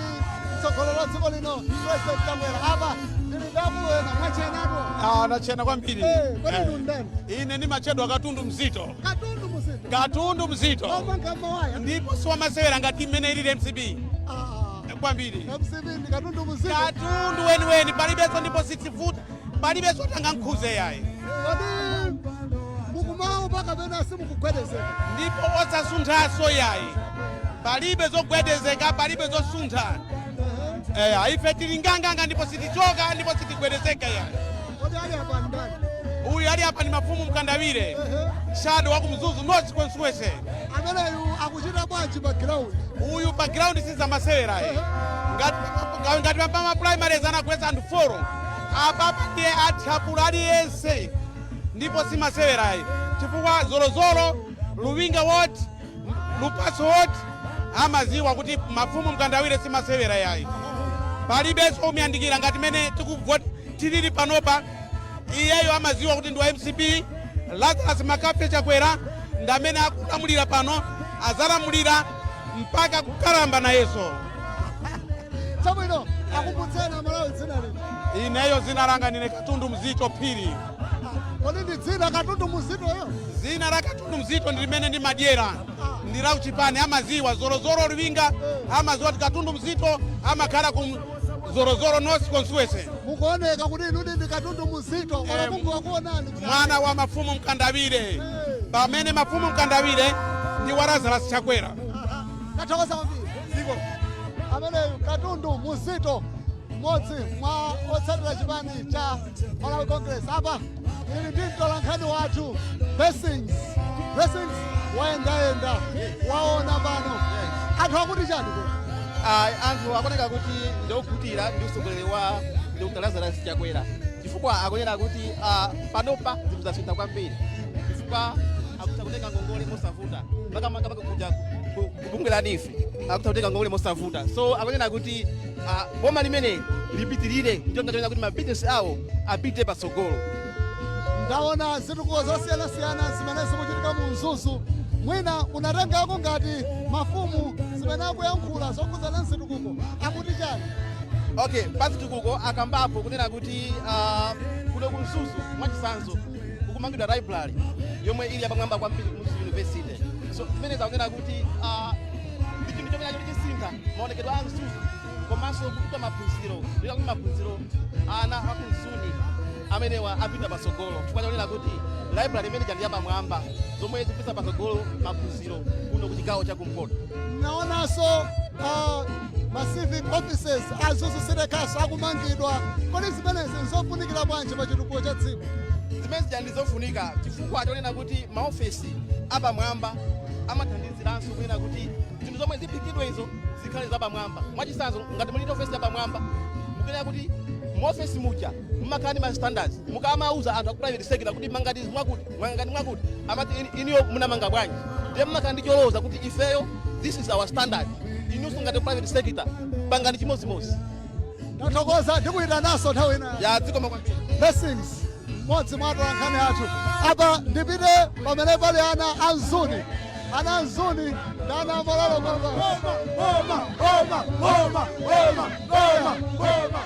tsogolo la dziko lino, President Chakwera. Apa ndili ndakuwena mwachenatu. Ah, nachena kwambiri. Kodi inu ndani? Ine ndimachedwa Katundu Mzito. Katundu Mzito. Katundu Mzito. Omanga mawaya. Ndipo siwamasewera ngati mmene ilili MCP. Kwambiri. MCP ndi katundu mzito. Katundu weniweni, palibenso, ndipo sitivuta, palibenso tanga nkhuze yayi. Kodi mukumaopa kapena simukugwedezeka? Ndipo osasunthaso yayi, palibe zogwedezeka, palibe zosuntha. Ife tili nganganga ndipo sitichoka ndipo sitigwedezeka yayi. Kodi ali apa ndani? Uyu ali apa ni mafumu Mkandawire, shadow wa ku Mzuzu North Constituency. Ameneyu akuchita bwanji pa ground? Uyu pa ground sizamasewera iyi. Ngati pa primaries anagwetsa anthu 4, apapa ndiye athyapula aliyense, ndipo simasewerayi, chifukwa Zolozolo, Luwinga ward, Lupaso ward amaziwa kuti mafumu Mkandawire simasewera yayi, palibenso umuyandikira. Ngati mene tikuvota tilili panopa, iyeyo amaziwa kuti ndi wa MCP. Lazarus Makafe Chakwera ndi amene akulamulira pano, azalamulira mpaka kukalamba nayenso. Chabwino, akumbutseni Amalawi dzina lino. Ineyo zina langa ndine Katundu Mzito Phiri. Kodi ndi dzina Katundu Mzitoyo? Zina la Katundu Mzito ndi limene ndimadyera, ndi la uchipani. Amaziwa Zolozolo, Luwinga amaziwa kuti Katundu Mzito amakhala ku Zolozolo North Constituency. Mukuoneka kuti inudi ndi katundu mzito, ola Mungu wakuonani kuti Mwana wa mafumu Mkandawire, pamene mafumu Mkandawire ndi wa Lazarus Chakwera. Tathokoza kwambiri. Ameneyu Katundu Muzito, mmodzi mwa otsatira chipani cha Malawi Congress. Apa ili ndi mtolankhani wathu Blessings. Blessings wayendayenda, waona pano anthu akuti chani kuno? Anthu akuoneka kuti ndiokhutira ndi utsogoleri wa Dr Lazarus Chakwera, chifukwa akunena kuti panopa zinthu zasintha kwambiri, chifukwa akutha kutenga ngongole mosavuta, makamaka kuja kubungwe la NEEF akutha kutenga ngongole mosavuta. So akunena kuti boma limeneli lipitirire, ndicho kuti mabizinesi awo apite patsogolo. Ndaona zitukuko zosiyanasiyana zimene zikuchitika mu Mzuzu. Mwina unatengako ngati mafumu zimene akuyankhula zokhudzana zitukuko, akuti chani? Okay, pazitukuko akambapo kunena kuti kuno ku Mzuzu, mwachitsanzo, kukumangidwa library yomwe ili yapamwamba kwambiri ku Mzuzu University. So zimene zakunena kuti ndi chinthu chomwe nacho chisintha maonekedwe a Mzuzu, komanso kupita maphunziro, lila kuti maphunziro ana aku Mzuni amenewa apita patsogolo, chifukwa chakunena kuti library imene ndi yapamwamba, zomwe zikupitsa patsogolo maphunziro kuno ku chigawo chakumpoto. Naonanso ma civic offices a Mzuzu City Council akumangidwa. Kodi zimenezi nzofunikira bwanji pa chitukuko cha dziko? Zimene zija ndizofunika, chifukwa chonena kuti maofesi apamwamba Amathandiziranso kunena kuti zinthu zomwe ziphikidwe izo zikhale zapamwamba. Mwachitsanzo, ngati muli ndi ofesi yapamwamba, mukunena kuti muofesi muja mumakhala ndi ma standards. Mukamauza anthu aku private sector kuti mangati mwakuti, mangati mwakuti, amati iniyo munamanga bwanji? Ndiye mumakhala ndi choloza kuti ifeyo, this is our standard, inunso ngati private sector pangani chimodzimodzi. Tathokoza, ndikuyitananso nthawi ina. Ya, zikomo kwambiri. Blessings, mmodzi mwa atolankhani athu apa. Ndipite pamene pali ana a Mzuni. Ana a Mzuni ndi ana amolalo. Boma, boma, boma, boma, boma, boma, boma.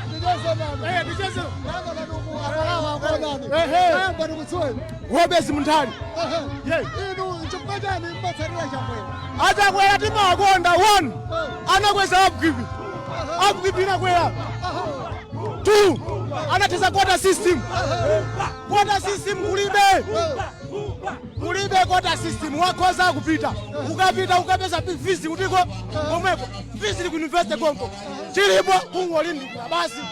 Ndicheze nanu. Ndicheze. Yanga nanuku amalawa akuonani. Yamba ndikudziweni. Wobezi Munthali. Inu, nchifukwa chani mmatsatira Chakwera? Achakwera timakonda. One, anakweza upkeep, upkeep inakwera. Two, anathetsa quota system. Quota system kulibe, kulibe quota system. Wakhoza kupita, ukapita ukapeza fees kutiko komweko, fees ili ku university konko, chilipo kungolimbikira basi.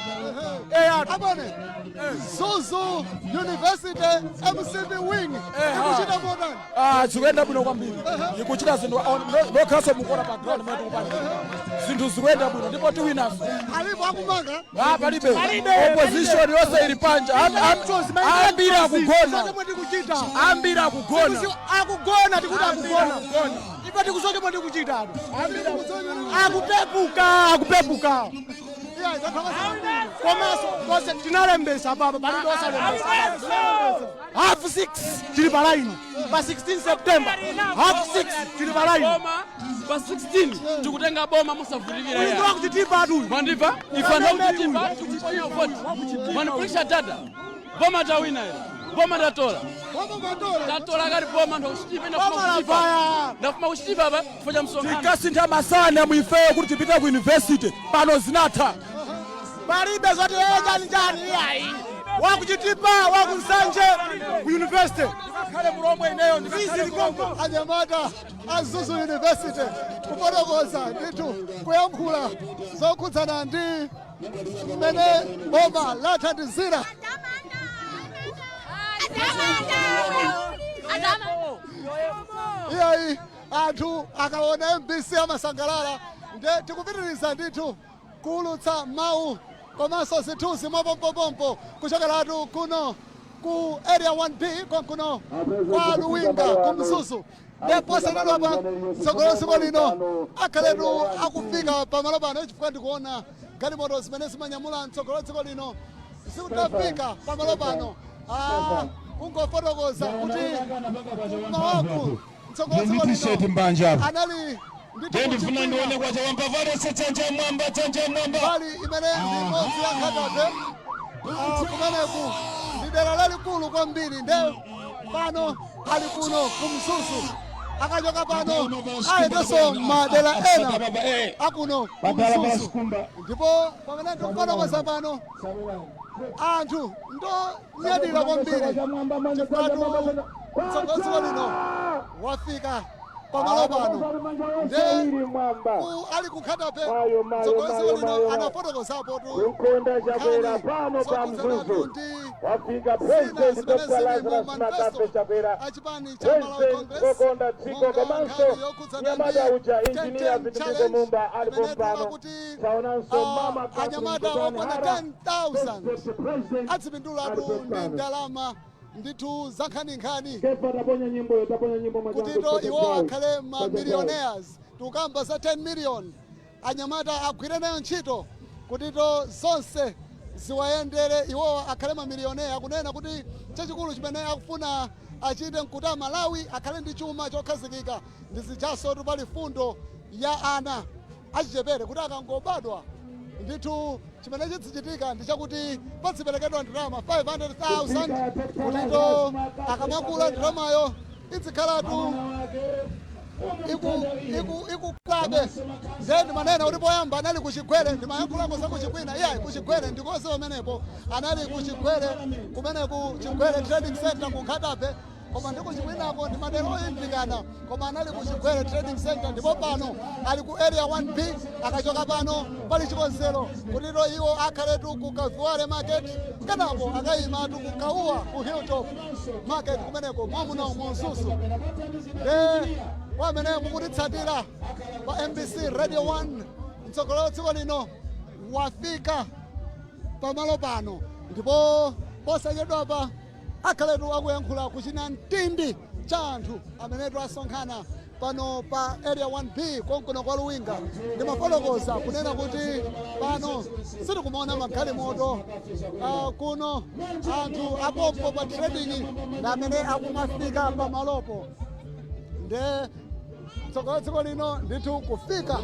Eya. Abone, Mzuzu University MCP wing ikuchita modani? Ah, zikuyenda bwino kwambiri, ikuchita zinthu lokhaso mukuona pa ground mene tikupanga zinthu, zikuyenda bwino ndipo tiwinaso. Alipo akumanga? Ah, palibe. Opposition yonse ili panja. Ambiri akugona, ambiri akugona. Akugona, tikuti akugona. Ife tikuzoa chomwe tikuchita. Akupepuka, akupepuka. Komanso tonse tinalembesa papa, palibe osalembesa. 6:30 tili pa line pa 16 September, 6:30 tili pa line. Boma pa 16 tikutenga boma musavutikira. Ulindiwa kuchitipa atuyu. Mwandimva? Ife ndakuchitipa tikuponya voti. Mwanipulisha dada, boma tawina ilo, boma tatola. Tatola kati boma ndakuchitipa. Boma la fire. Ndafuma kuchitipa pa chifukwa cha msonkhano. Tikasintha masana muifeyo kuti tipite ku university, pano zinatha. Palibe zoti chani chani, iyayi. Wakuchitipa, wakunsanje, ku university. Khale mulomwe ineyo. Fees likonko. Anyamata a Mzuzu University kufotokoza ndithu, kuyankhula zokhudzana ndi mmene boma lathandizira. Iyayi, anthu akaona MBC amasangalala. Nde tikupitiriza ndithu kuulutsa mawu komanso zithunzi mwapompopompo kuchokeratu kuno ku Area 1B konkuno kwa Luwinga ku Mzuzu. Nde posachedwapa mtsogolo dziko lino akhaletu akufika pamalo pano, chifukwa ndikuona galimoto zimene zimanyamula mtsogolo dziko lino zikutafika pamalo pano. Kungofotokoza kuti kumawaku mtsogolo dziko T-shirt lino mbanja apo. anali ndithu Ndifuna ndione kwacha wambavale chanja mwamba, chanja mwamba. Mbali imene ndi imodzi ya Nkhata Bay. Kumeneku ndi dera lalikulu kwambiri. Nde pano ali kuno ku Mzuzu, akachoka pano ayendenso madera ena akuno ku Mzuzu. Ndipo pamene ndikufotokoza pano, anthu ndonyadira kwambiri chifukwa mtsogolo lino wafika pamalo pano. Nde ali ku Nkhata Bay, mtsogolo lino anafotokozapo tu Kukonda Chakwera pano pa Mzuzu wafika President Dr. Lazarus Makape Chakwera, achipani cha Malawi President Congress, wokonda dziko, komanso mnyamata uja Engineer Vitumbiko Mumba alipo pano. Taonanso Mama Catherine anyamata Gotani okwana Hara, 10,000 adzipindulatu ndi ndalama ndithu za nkhaninkhani Kefa, taponya nyimbo, taponya nyimbo mwachangu. kutito iwo akhale ma millionaires. Tikukamba za 10 million, anyamata agwire nayo ntchito kutito zonse ziwayendere, iwowo akhale mamilioneya. Kunena kuti chachikulu chimene akufuna achite nkuti Amalawi akhale ndi chuma chokhazikika. Ndi zijaso pali fundo ya ana achichepere kuti akangobadwa ndithu chimene chidzichitika ndi chakuti padziperekedwa ndalama 500,000 kutito akamakula ndalamayo idzikhalatu ikuklabe. Then manena kuti poyamba anali kuchigwere, ndimayankhulako za kuchigwina. Iyayi, kuchigwere ndikonse pamenepo, anali kuchigwere kumeneku, Chigwere Trading Center ku Nkhata Bay. Koma ndi kuchikwinako ndi madera oyandikana, koma anali ku Chigwere Trading Center ndipo pano ali ku Area 1B. Akachoka pano pali chikonzero kutito iwo akhaletu ku Kaviwale Market, kenako akayimatu ku Kauwa ku Hilltop Market kumeneko mwamuno mu Mzuzu. Nde wamene mukutitsatira pa MBC Radio 1, mtsogoleri wa dziko lino wafika pamalo pano ndipo posachedwapa akhaletu akuyankhula kuchina mtindi cha anthu amenetu asonkhana pano pa Area 1B konkuno kwa Luwinga. Ndimafotokoza kunena kuti pano sitikumaona magalimoto, kuno anthu apompo pa trading ndi amene akumafika pamalopo. Nde mtsogoleri dziko lino ndithu kufika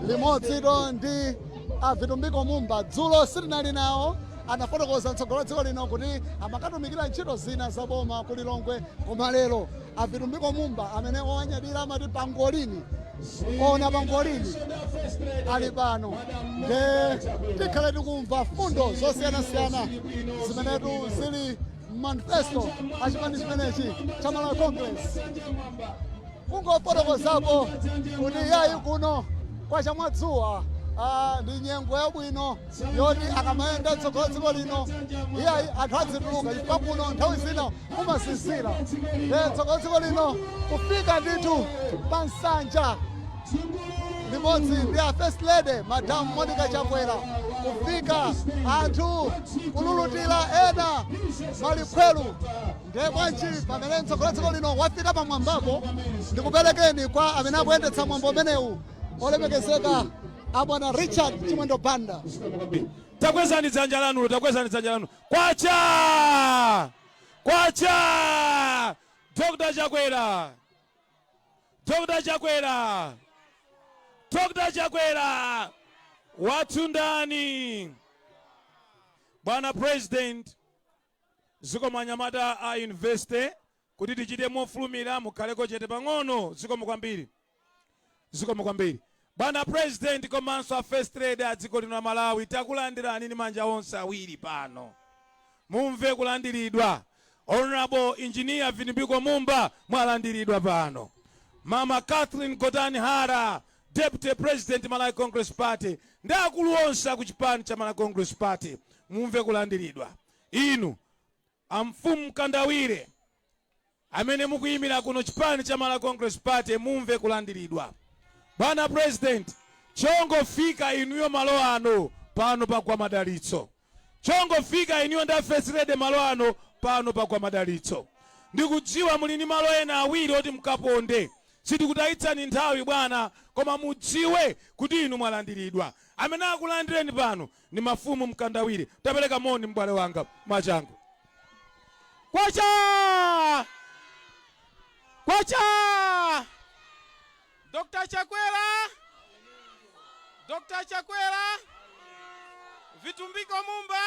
limodzito ndi a Vitumbiko Mumba. Dzulo sitinali nawo, anafotokoza mtsogoleri dziko lino kuti amakatumikira ntchito zina za boma ku Lilongwe, koma lero a Vitumbiko Mumba amene owanyadira amati pangolini, ona pangolini, ali pano. Nde tikhale tikumva fundo zosiyanasiyana zimenetu zili manifesto achipani chimenechi cha Malawi Congress. Kungofotokozapo kuti yayi, kuno kwa chamwadzuwa, ndi nyengo yabwino yoti akamayenda tsogolo dziko lino, iyayi, anthu adzituluka chifukwa kuno nthawi zina kumasisira. Nde tsogolo dziko lino kufika ndithu pa nsanja limodzi ndi a First Lady Madam Monica Chakwera, kufika anthu kululutira ena malikhweru. Ndiye bwanji pamene mtsogoleri dziko lino wafika pamwambapo, ndikuperekeni kwa amene akuyendetsa mwambo umenewu, olemekezeka abwana Richard Chimwendo Banda. Takwezani dzanja lanulo, takwezani dzanja lanu. Kwacha, kwacha! Dr Chakwera, Dr Chakwera, Dr Chakwera wathu ndani? Bwana President, zikomo anyamata a university kuti tichite mofulumira, mukhaleko chete pang'ono. Zikomo kwambiri, zikomo kwambiri. Bwana President komanso a First Lady a dziko lino la Malawi, takulandirani ndi manja onse awiri pano, mumve kulandiridwa. Honorable Engineer Vitumbiko Mumba, mwalandiridwa pano. Mama Catherine Gotani Hara, Deputy President, Malawi Congress Party, ndi akulu onse akuchipani cha Malawi Congress Party, mumve kulandiridwa. Inu amfumu Kandawire amene mukuyimira kuno chipani cha Malawi Congress Party, mumve kulandiridwa. Bwana President, chongofika inuyo malo ano pano pagwa madalitso. Chongofika inuyo ndi First Lady malo ano pano pagwa madalitso. Ndikudziwa muli ndi malo ena awiri oti mkaponde, sitikutayitsani nthawi bwana, koma mudziwe kuti inu mwalandiridwa. Amene akulandireni pano ndi mafumu Mkandawire. Tapereka moni, m'bale wanga, mwachangu. Kwacha, kwacha! Dr Chakwera, Dr Chakwera, Vitumbiko Mumba,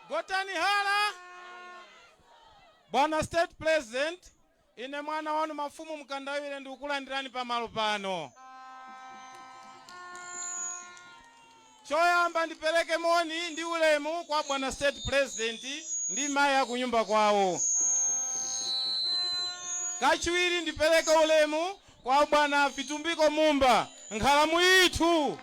Gotani Hala, bwana State President, ine mwana wanu mafumu Mkandawire ndikukulandirani pamalo pano. Choyamba ndipereke moni ndi ulemu kwa bwana State President ndi mayi akunyumba kwawo. Kachiwiri ndipereke ulemu kwa bwana Vitumbiko Mumba, nkhalamu yithu.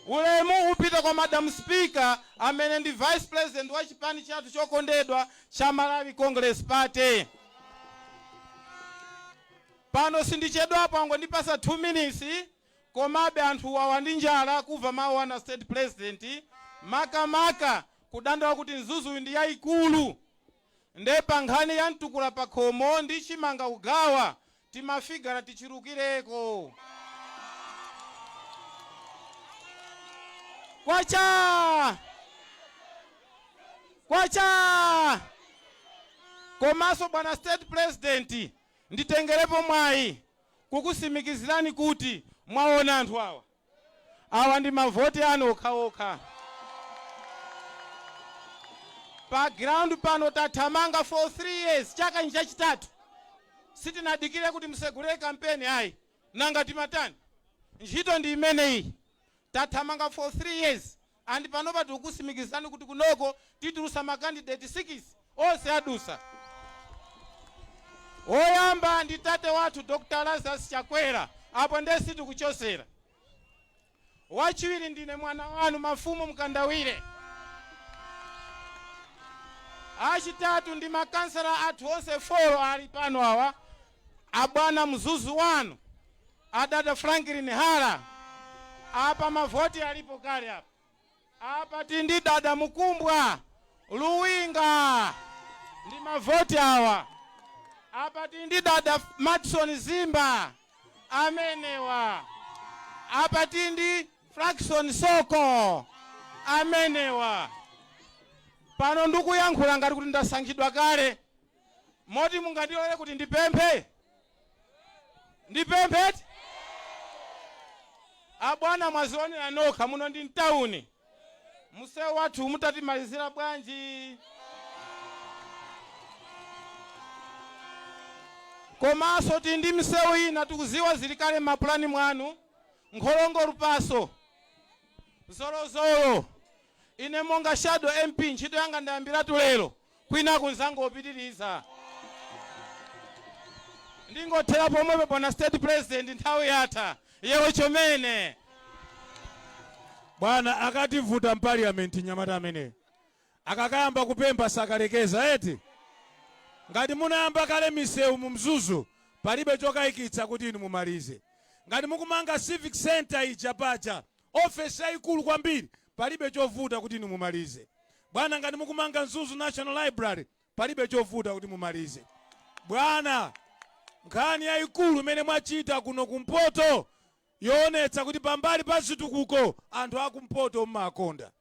Ulemu upita kwa Madam Speaker amene ndi Vice President wa chipani chathu chokondedwa cha Malawi Congress Party. Pano sindichedwapo, angondipasa 2 minutes, komabe anthu awa ndi njala kumva mawu ana State President, makamaka kudandaula kuti Mzuzuyu ndi yayikulu, nde pa nkhani ya mtukula pa khomo ndi chimanga kugawa, timafigara tichulukireko. Kwacha, kwacha! Komanso bwana State President, nditengerepo mwayi kukusimikizirani kuti mwaona anthu awa, awa ndi mavoti anu okhaokha. Pa ground pano tathamanga for 3 years, chaka nchi chachitatu. Sitinadikire kuti musegulire kampeni, ayi. Nanga timatani? Ntchito ndi imeneyi. Tathamanga for 3 years and panopa tikukusimikizirani kuti kunoko titulusa ma candidate 6 Onse adusa. Woyamba ndi tate wathu Dr. Lazarus Chakwera, apo nde sitikuchosera. Wachiwiri ndine mwana wanu Mafumu Mkandawire. Achitatu ndi makansala athu onse 4 ali pano awa, abwana Mzuzu wanu adada Franklin Hara. Apa mavoti alipo kale apa. Apa tindi dada Mukumbwa Luwinga ndi mavoti awa. Apa tindi dada Madison Zimba amenewa. Apa tindi Frackson Soko amenewa. Pano ndikuyankhula ngati kuti ndasankhidwa kale, moti mungandilole kuti ndipemphe? Ndipemphe? Abwana, mwazionera nokha, muno ndi mtawuni. Msewu wathu mutatimalizira bwanji? Komanso tili ndi misewu ina tikuziwa zili kale m'mapulani mwanu, Nkholongo Lupaso, Zolozolo. Ine monga shadow MP ntchito yanga ndayambiratu lero, kwinaku nzangopitiriza. Ndingothera pomwepo bwana state president, nthawi yatha. Yewe chomene. Bwana, akativuta m'parliament nyamata ameneyo. Akakayamba kupempha sakalekeza eti. Ngati munayamba kale misewu mu Mzuzu, palibe chokayikitsa kuti inu mumalize. Ngati mukumanga civic center ija paja, ofesi yayikulu kwambiri, palibe chovuta kuti inu mumalize. Bwana, ngati mukumanga Mzuzu National Library, palibe chovuta kuti mumalize. Bwana, nkhani yayikulu imene mwachita kuno kumpoto yoonetsa kuti pambali pa zitukuko anthu akumpoto mmakonda.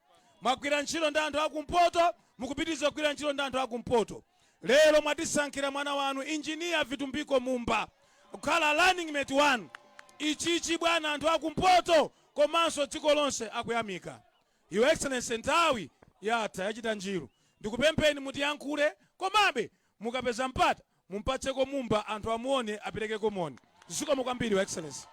Mwagwira ntchito ndi anthu akumpoto, mukupitiriza kugwira ntchito ndi anthu akumpoto. Lero mwatisankhira mwana wanu Engineer Vitumbiko Mumba kukhala running mate wanu. Ichichi bwana, anthu akumpoto komanso dziko lonse akuyamika. Your Excellency, nthawi yatha, yachita njiru. Ndikupempheni mutiyankhule, komabe mukapeza mpata mumpatseko Mumba anthu amuone, aperekeko moni. Zikomo kwambiri, Your Excellency.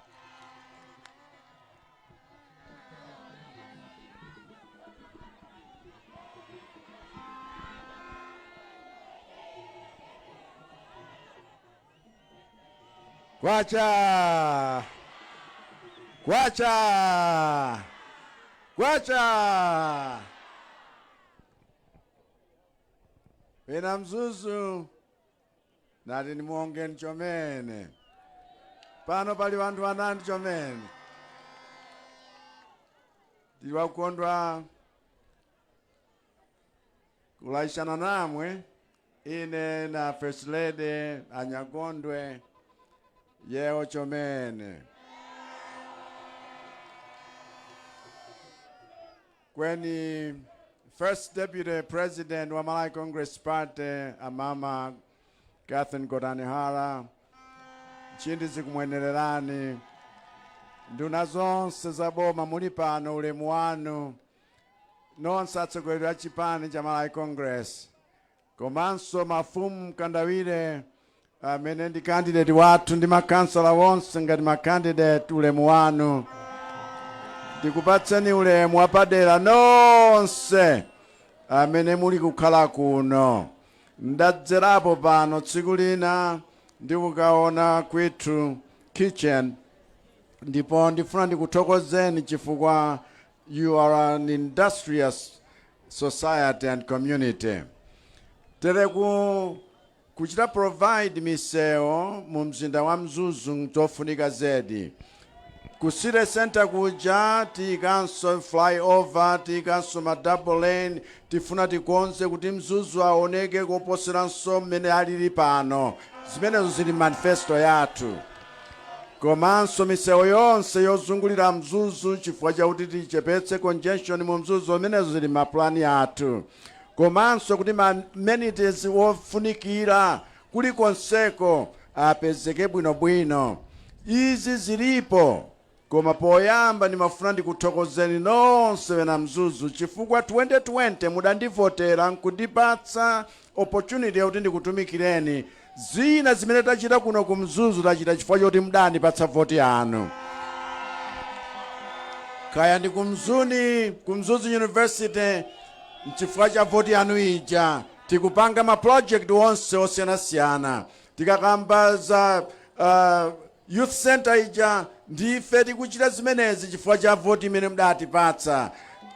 Kwacha! Kwacha! Kwacha! Pena Mzuzu nati nimuongeni chomene. Pano pali wanthu anandi chomene. Tili wakondwa kulaishana namwe ine na First Lady Anyagondwe yeo chomene. Kweni First Deputy President wa Malawi Congress Party amama Catherine Gotani Hara, nchindi zikumwenererani. Nduna zonse za boma muli pano, ulemu wanu nonse atsogoleri a chipani cha Malawi Congress, komanso mafumu Mkandawire amene ndi candidate wathu ndi makansala wonse ngati ma candidate, ulemu wanu. Ndikupatseni ulemu wapadera nonse amene muli kukhala kuno. Ndadzerapo pano tsiku lina ndikukaona Kwithu Kitchen, ndipo ndifuna ndikuthokozeni chifukwa you are an industrious society and community. Tere kuchita provide misewu mu mzinda wa Mzuzu nzofunika zedi. Ku city center kuja tiyikanso flyover, tiyikanso ma double lane. Tifuna tikonze kuti Mzuzu aoneke koposeranso mmene alili pano. Zimenezo zili manifesto yathu, komanso misewu yonse yozungulira Mzuzu chifukwa chakuti tichepetse congestion mu Mzuzu. Zimenezo zili mapulani athu, komanso kuti ma amenities wofunikira kulikonseko apezeke bwinobwino. Izi zilipo, koma poyamba ndimafuna ndikuthokozeni nonse wena Mzuzu chifukwa 2020 mudandivotera nkundipatsa opportunity yakuti ndikutumikireni. Zina zimene tachita kuno ku Mzuzu tachita chifukwa choti mudandipatsa voti yanu, kaya ndi ku Mzuni, ku Mzuzu University, nchifukwa cha voti yanu ija. Tikupanga ma project onse osiyanasiyana. Tikakamba za youth center ija, ndife tikuchita zimenezi chifukwa cha voti imene mudatipatsa.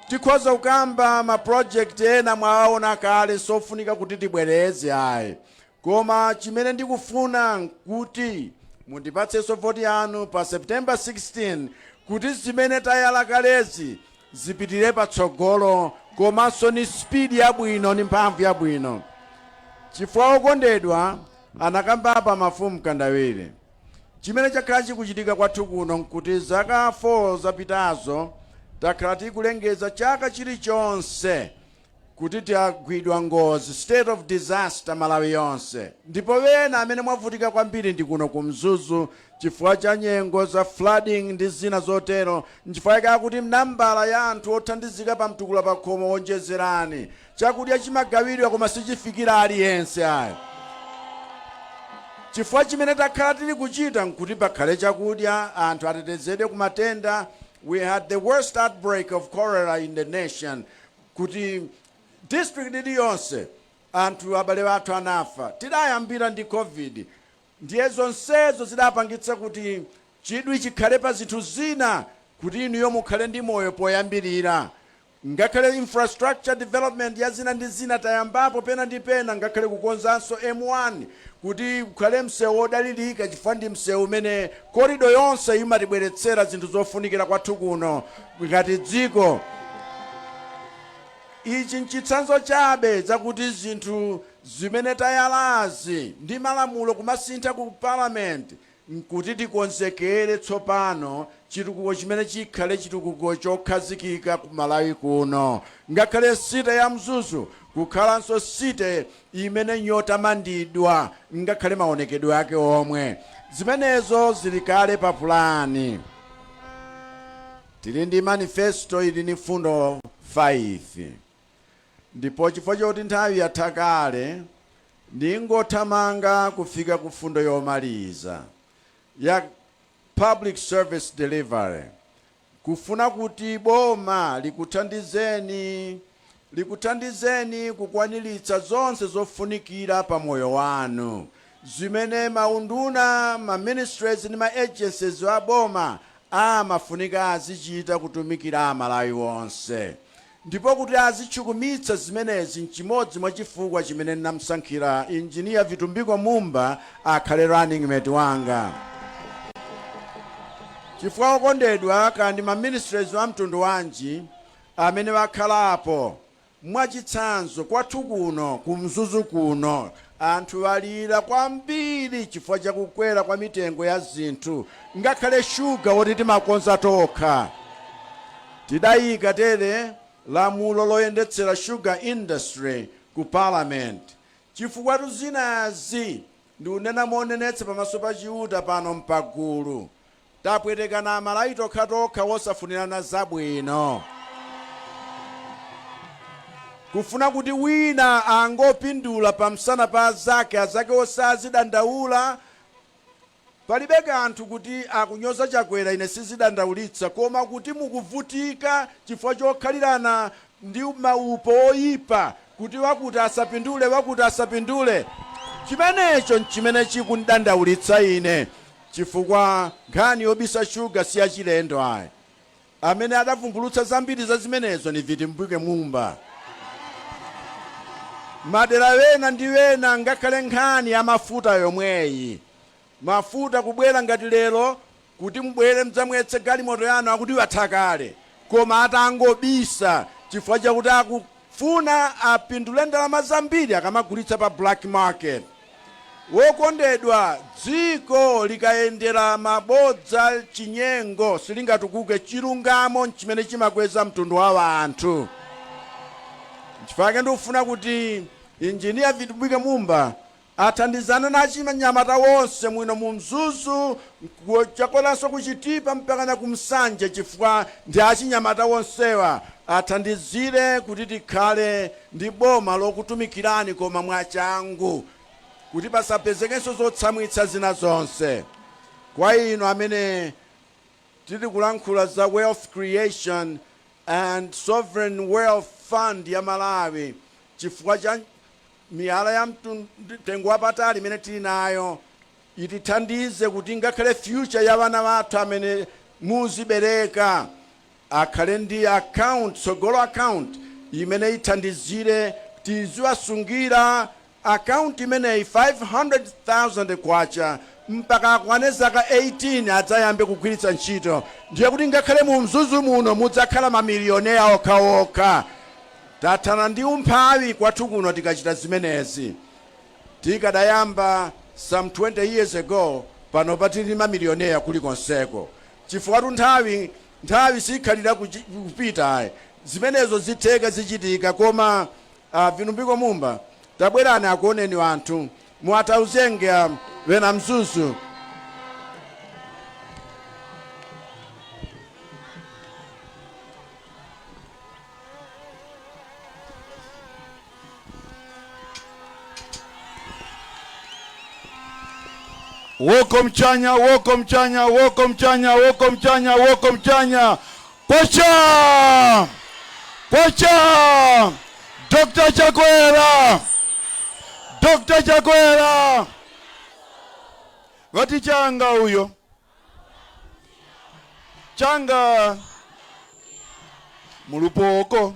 Tikhoza kukamba ma project ena, mwawaona kale, sofunika kuti tibwereze ayi. Koma chimene ndikufuna nkuti mundipatsenso voti yanu pa September 16, kuti zimene tayala kalezi zipitire patsogolo, komanso ni speed yabwino, ni mphamvu yabwino. Chifukwa, okondedwa, anakambapa mafumu Kandawire, chimene chakhala chikuchitika kwathu kuno nkuti zaka 4 zapitazo takhala tikulengeza chaka chilichonse kuti tagwidwa ngozi, state of disaster, Malawi yonse. Ndipo wena amene mwavutika kwambiri ndi kuno ku Mzuzu chifukwa cha nyengo za flooding ndi zina zotero. Nchifukwa chake kuti nambala ya anthu othandizika pa Mtukula Pakhomo wonjezerani. Chakudya chimagawidwa koma sichifikira aliyense ayi, chifukwa chimene takhala tili kuchita nkuti pakhale chakudya, anthu atetezedwe ku matenda. We had the worst outbreak of cholera in the nation, kuti district iliyonse anthu, abale athu anafa. Tidayambira ndi COVID. Ndiye zonsezo zidapangitsa kuti chidwi chikhale pa zinthu zina, kuti inuyo mukhale ndi moyo poyambirira. Ngakhale infrastructure development ya zina ndi zina tayambapo pena ndi pena, ngakhale kukonzanso M1 kuti kukhale msewu wodalirika, chifukwa ndi msewu umene corridor yonse imatibweretsera zinthu zofunikira kwathu kuno ngati dziko. Ichi nchitsanzo chabe zakuti zinthu zimene tayalazi ndi malamulo kumasintha ku parliament nkuti tikonzekere tsopano chitukuko chimene chikhale chitukuko chokhazikika ku Malawi kuno, ngakhale city ya Mzuzu kukhalanso city imene yotamandidwa, ngakhale maonekedwe ake omwe. Zimenezo zili kale pa pulani. Tili ndi manifesto ili ni fundo 5, ndipo chifukwa choti nthawi yatha kale, ndingothamanga kufika ku fundo yomaliza ya public service delivery, kufuna kuti boma likuthandizeni kukwaniritsa zonse zofunikira pa moyo wanu, zimene maunduna, ma ministries ndi ma agencies a boma amafunika azichita kutumikira Amalawi onse, ndipo kuti azitchukumitsa zimenezi. Nchimodzi mwa chifukwa chimene ndinamusankhira Engineer Vitumbiko Mumba akhale running mate wanga, chifukwa, okondedwa, kandi ma ministries a mtundu wanji amene wakhalapo. Mwachitsanzo, kwathu kuno ku Mzuzu kuno anthu alira kwambiri chifukwa chakukwera kwa mitengo ya zinthu, ngakhale shuga woti timakonza tokha. Tidayika tere lamulo loyendetsera sugar industry ku parliament, chifukwa zinazi ndikunena monenetsa pamaso pa Chiuta pano mpagulu, tapwetekana Amalawi tokhatokha wosafunirana zabwino, kufuna kuti wina angopindula pamsana pa azake, azake osazidandaula. Palibe kanthu kuti akunyoza Chakwera, ine sizidandaulitsa, koma kuti mukuvutika chifukwa chokhalirana ndi maupo oyipa, kuti wakuti asapindule, wakuti asapindule, chimenecho nchimene chikundandaulitsa ine, chifukwa nkhani yobisa shuga si yachilendo ayi. Amene adavumbulutsa zambiri za zimenezo ni Vitumbiko Mumba. Madera wena ndi wena, ngakhale nkhani ya mafuta yomweyi, mafuta kubwera ngati lero kuti mubwere mdzamwetse galimoto yanu, akuti watha kale, koma atangobisa chifukwa chakuti akufuna apindule ndalama zambiri akamagulitsa pa black market. Wokondedwa, dziko likayendera mabodza, chinyengo, silingatukuke. Chilungamo nchimene chimakweza mtundu wa anthu. Nchifukwa ndikufuna kuti Engineer Vitumbiko Mumba athandizane na achinyamata wonse mwino mu Mzuzu, chakweranso kuchitipa mpakana ku Msanje, chifukwa ndi achinyamata wonsewa athandizire kuti tikhale ndi boma lokutumikirani, koma mwachangu, kuti pasapezekenso zotsamwitsa zina zonse. Kwa inu amene tili kulankhula za wealth creation and sovereign wealth fund ya Malawi, chifukwa cha Miyala ya mtengo wapatali imene tili nayo itithandize kuti ngakhale future ya vana vathu amene muzibereka akhale ndi account, tsogolo account imene ithandizire tiziwasungira account imeneyi 500,000 kwacha mpaka akwane zaka 18 adzayambe kugwiritsa ntchito. Ndiye kuti ngakhale mu Mzuzu muno mudzakhala mamilioneya okhaokha. Tathana ndi umphawi kwathu kuno tikachita zimenezi. Tikadayamba some 20 years ago, panopa tili mamilioneya kulikonseko, chifukwa nthawi sikhalira kupita ayi. Zimenezo zitheka, zichitika. Koma Vitumbiko Mumba, tabwerani akuoneni anthu, muwatauzenge wena Mzuzu. Woko mchanya, woko mchanya, woko mchanya, woko mchanya, woko mchanya. Kwacha! Kwacha! Dr. Chakwera! Dr. Chakwera! Vati changa uyo. Changa mulupoko.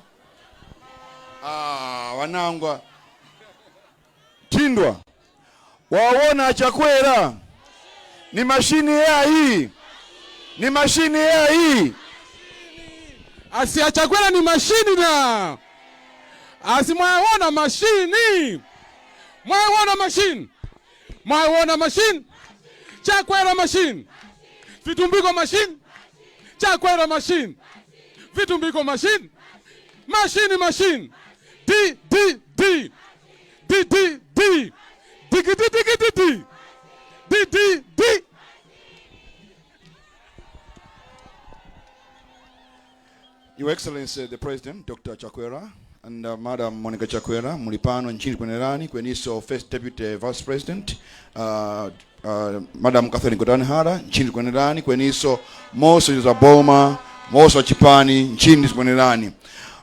Ah, wanangwa. Tindwa. Waona Chakwera ni mashini AI, ni mashini AI. Asi achakwera ni mashini na asi mwaona mashini, mwaona mashini, mwaona mashini. Chakwera mashini, Vitumbiko mashini, Chakwera mashini, Vitumbiko mashini, mashini mashini, D D D D D D D D D D D D D D. Your Excellency the President Dr. Chakwera and Madam Monica Chakwera, mulipano nchini kwenerani kweniso First Deputy Vice President Madam Catherine Gotani Hara nchini kwenerani kweniso moso za boma moso chipani nchini kwenerani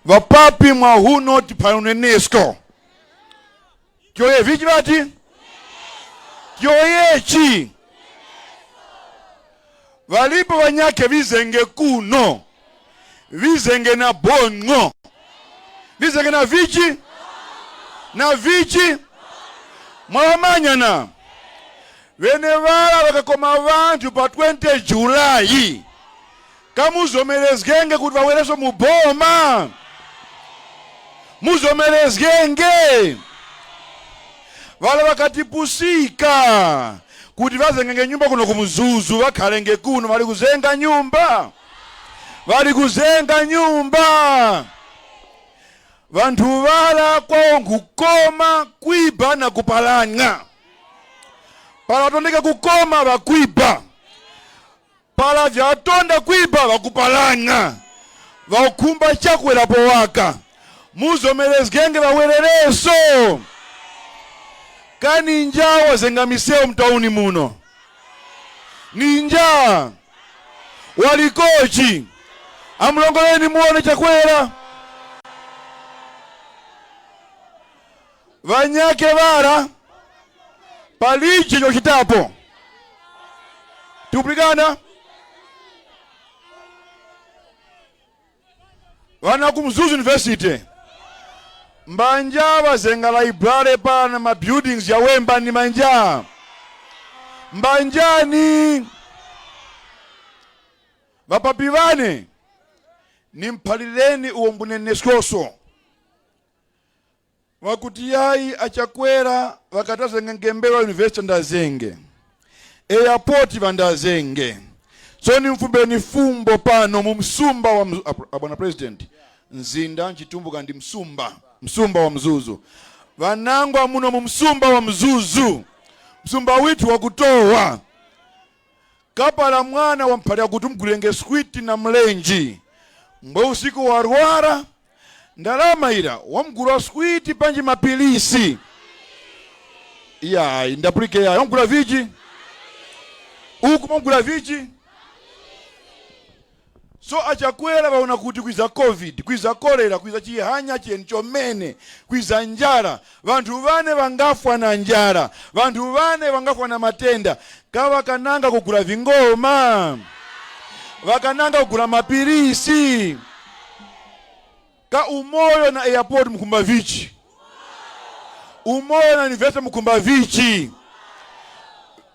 vapapi mwa huno tiphayonenesco kyoye vichi vati kyoyechi valipo vanyake vizenge kuno vizenge na bongo vizenge na vichi na vichi mwamanyana vene vala vakakoma vantu pa 20 July kamuzomerezgenge kuti vawereso muboma muzomerezgenge vala vakatipusika kuti vazengenge nyumba kuno kumzuzu vakhalenge kuno vali kuzenga nyumba vali kuzenga nyumba vanthu vala kwawo nkukoma kuiba na kupalanya pala tondeka kukoma vakuiba pala vyatonda kuiba vakupalanya vakukhumba chakwera powaka muzomerezgenge vawerereso kaninja wazenga misewu mtauni muno ninja walikochi amulongoleni muone Chakwera vanyake vara paliche chochitapo tikupulikana vana ku Mzuzu University mbanja vazenga library pana ma buildings ya wemba ni manja mbanjani vapapi vane nimphalireni uwo mbuneneskoso vakuti yayi achakwera vakatazenga ngembewa university ndazenge airport vandazenge so nimfumbeni fumbo pano mu msumba wa bwana president mzinda nchitumbuka ndi msumba msumba wa Mzuzu vanangwa muno mu msumba wa Mzuzu msumba withu wakutowa kapala mwana wamphalira kuti mgulenge switi na mlenji mbwe usiku warwara ndalama ira wamgula switi panji mapilisi yayi ndapulike yayi wamgula vichi uku mwamgula vichi. So achakwera vaona kuti kwiza COVID, kwiza kolera, kwiza chihanya cheni chomene, kwiza njala, vanthu vane vangafwa na njala, vanthu vane vangafwa na matenda. Kavakananga kugula vingoma, vakananga kugula mapirisi ka Umoyo na airport mukumba vichi, Umoyo na university mukumba vichi.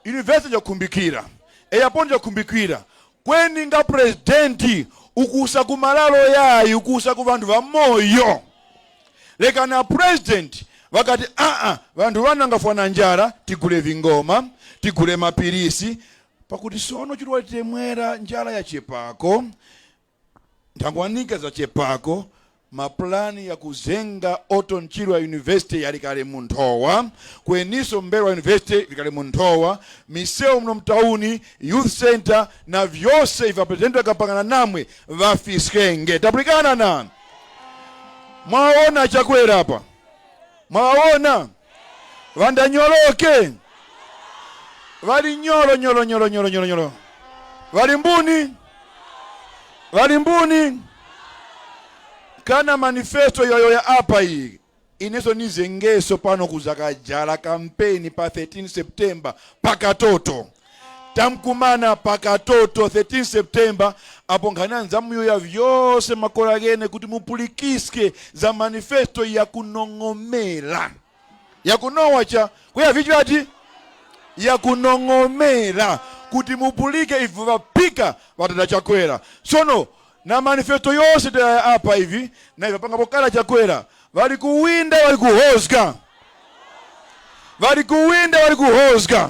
University jakumbikira, airport jakumbikira. Kweni nga presidenti ukusa kumalalo yayi, ukusa ku vanthu va moyo. Lekana president vakati aa, vanthu vanangafwa na njala, tigule vingoma, tigule mapirisi, pakuti sono chiliwa temwera njala yachepako, nthangwanika zachepako. Maplani ya kuzenga Orton Chirwa University yalikale munthowa, kweniso Mbelwa University likale munthowa, misewu muno mtauni, youth center na vyonse iva president akapangana namwe vafiskenge. Tapulikana na mwaona Chakwera apa, mwaona vandanyoloke vali nyolo nyolo nyolo nyolo nyolo nyolo, vali mbuni, vali mbuni. Kana manifesto yoyo ya apa iyi ineso nizengeso pano kuzakajala kampeni pa 13 September pakatoto tamkumana pakatoto 13 September apo nkhani nzamuyoya vyose makola gene kuti mupulikiske za manifesto ya kunong'omera ya kunowa cha kuya vichwa ati ya kunong'omera kuti mupulike ivu vapika vatata Chakwera. Sono na manifesto yose taya apa hivi na ivi panga pokala Chakwera vali kuwinda vali kuhozga, vali kuwinda vali kuhozga.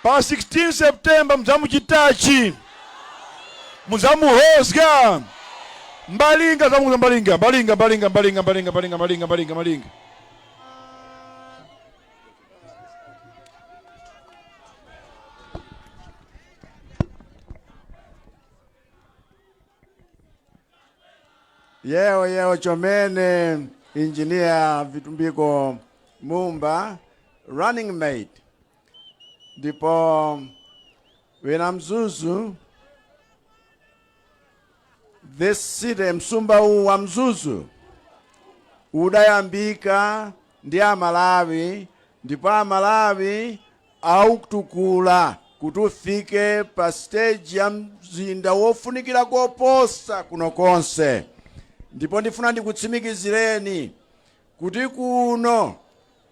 Pa 16 September mzamuchitachi mzamuhozga mbalinga zamu mbalinga mbalinga mbalinga mbalinga mbalinga mbalinga mbalinga mbalinga mbalinga. Yeo yeo chomene Engineer Vitumbiko Mumba running mate ndipo wena Mzuzu, this city msumba huu wa Mzuzu udayambika ndi Amalawi, ndipo Amalawi autukula kuti ufike pa stage ya mzinda wofunikira koposa kuno konse. Ndipo ndifuna ndikutsimikizireni kuti kuno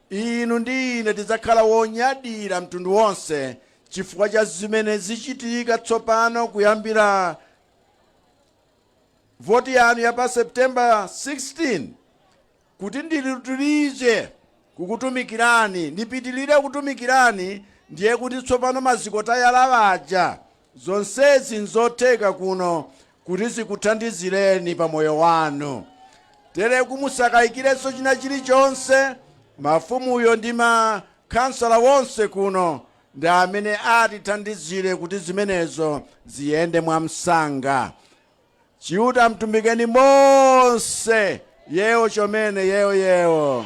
inu ndi ine tidzakhala wonyadira mtundu wonse chifukwa cha zimene zichitika tsopano kuyambira voti yanu ya pa September 16, kuti ndilitirize kukutumikirani, ndipitilire kutumikirani. Ndiye kuti tsopano maziko tayala aja, zonsezi nzotheka kuno kuti zikuthandizireni pa moyo wanu. Tere kumusakayikirenso china chilichonse, mafumuyo ndi makhansala wonse kuno ndi amene atithandizire kuti zimenezo ziyende mwamsanga. Chiuta mtumbikeni monse, yewo chomene yewo yewo.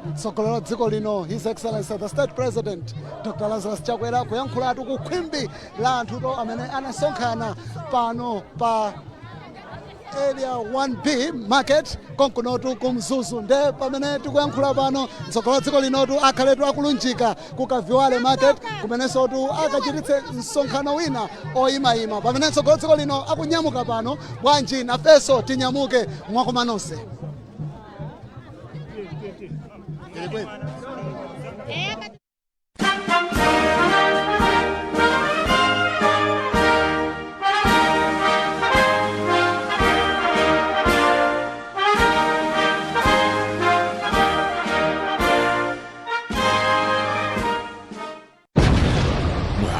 Mtsogoleri wa dziko lino His Excellency the State President Dr. Lazarus Chakwera kuyankhulatu ku khwimbi la anthuto amene anasonkhana pano pa Area 1B market konkunotu ku Mzuzu. Nde pamene tikuyankhula pano mtsogoleri wa dziko linotu akhaletu akulunjika ku Kaviwale market kumenensotu akachititse msonkhano wina oyimayima. Pamene mtsogoleri wa dziko lino akunyamuka pano, bwanji nafenso tinyamuke mwakoma nonse.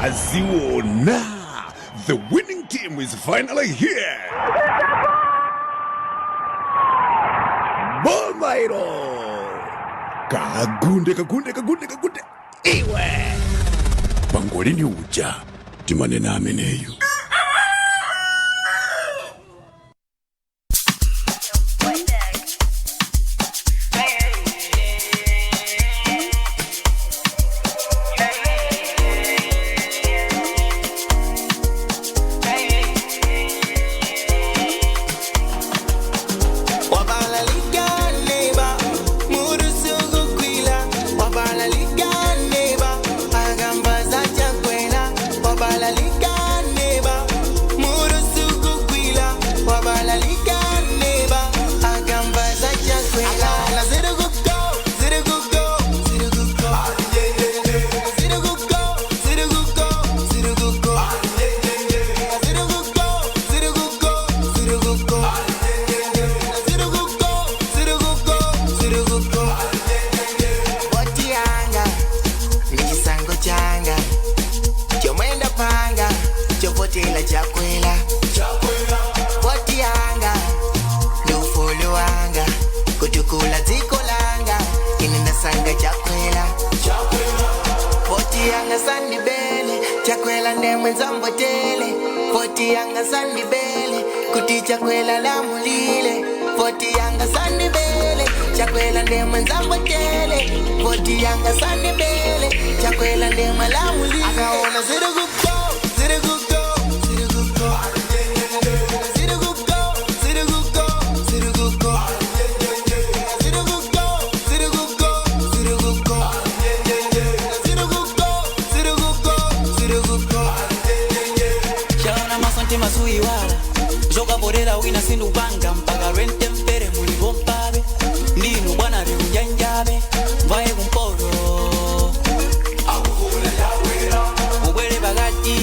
Mwaziona, the winning team is finally here. Bomairo. Kagunde, kagunde, kagunde, kagunde. Iwe. Pangolini uja timanena ameneyu. Ndivotela Chakwera. Voti yanga ndi ufulu wanga kutukula dziko langa ine ndasankha Chakwera. Voti yanga sandibele Chakwera ndemwe nzamvotele. Voti yanga sandibele kuti Chakwera lamulile. Voti yanga sandibele Chakwera ndemwe nzamvotele. Voti yanga sandibele Chakwera ndemwe lamulile. Akaona ziri kugo ziri kugo ziri kugo ziri kugo ziri kugo ziri kugo ziri kugo ziri kugo ziri kugo ziri kugo ziri kugo ziri kugo. Shaona masonte masuiwala zokaporera wina sindupanga mpaka rente mpere mulivompabe ndinu bwana riunjanjabe mvaye kumporo ubwere pakati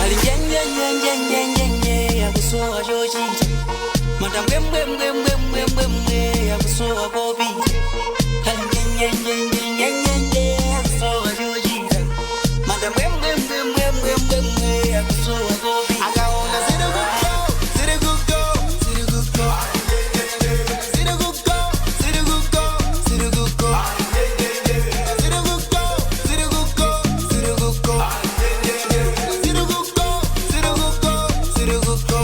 ali njenjenjenjenjenjenje yakusowa chochita matambwembwembwembwembwembwe yakusowa kopita ali njenjenjenjenjenje yakusowa chochita matambwembwembwembwembwembwe yakusowa kopita. Akaona ziri kugo ziri kugo ziri kugo ziri kugo ziri kugo ziri kugo ziri kugo ziri kugo ziri kugo ziri kugo ziri kugo ziri kugo.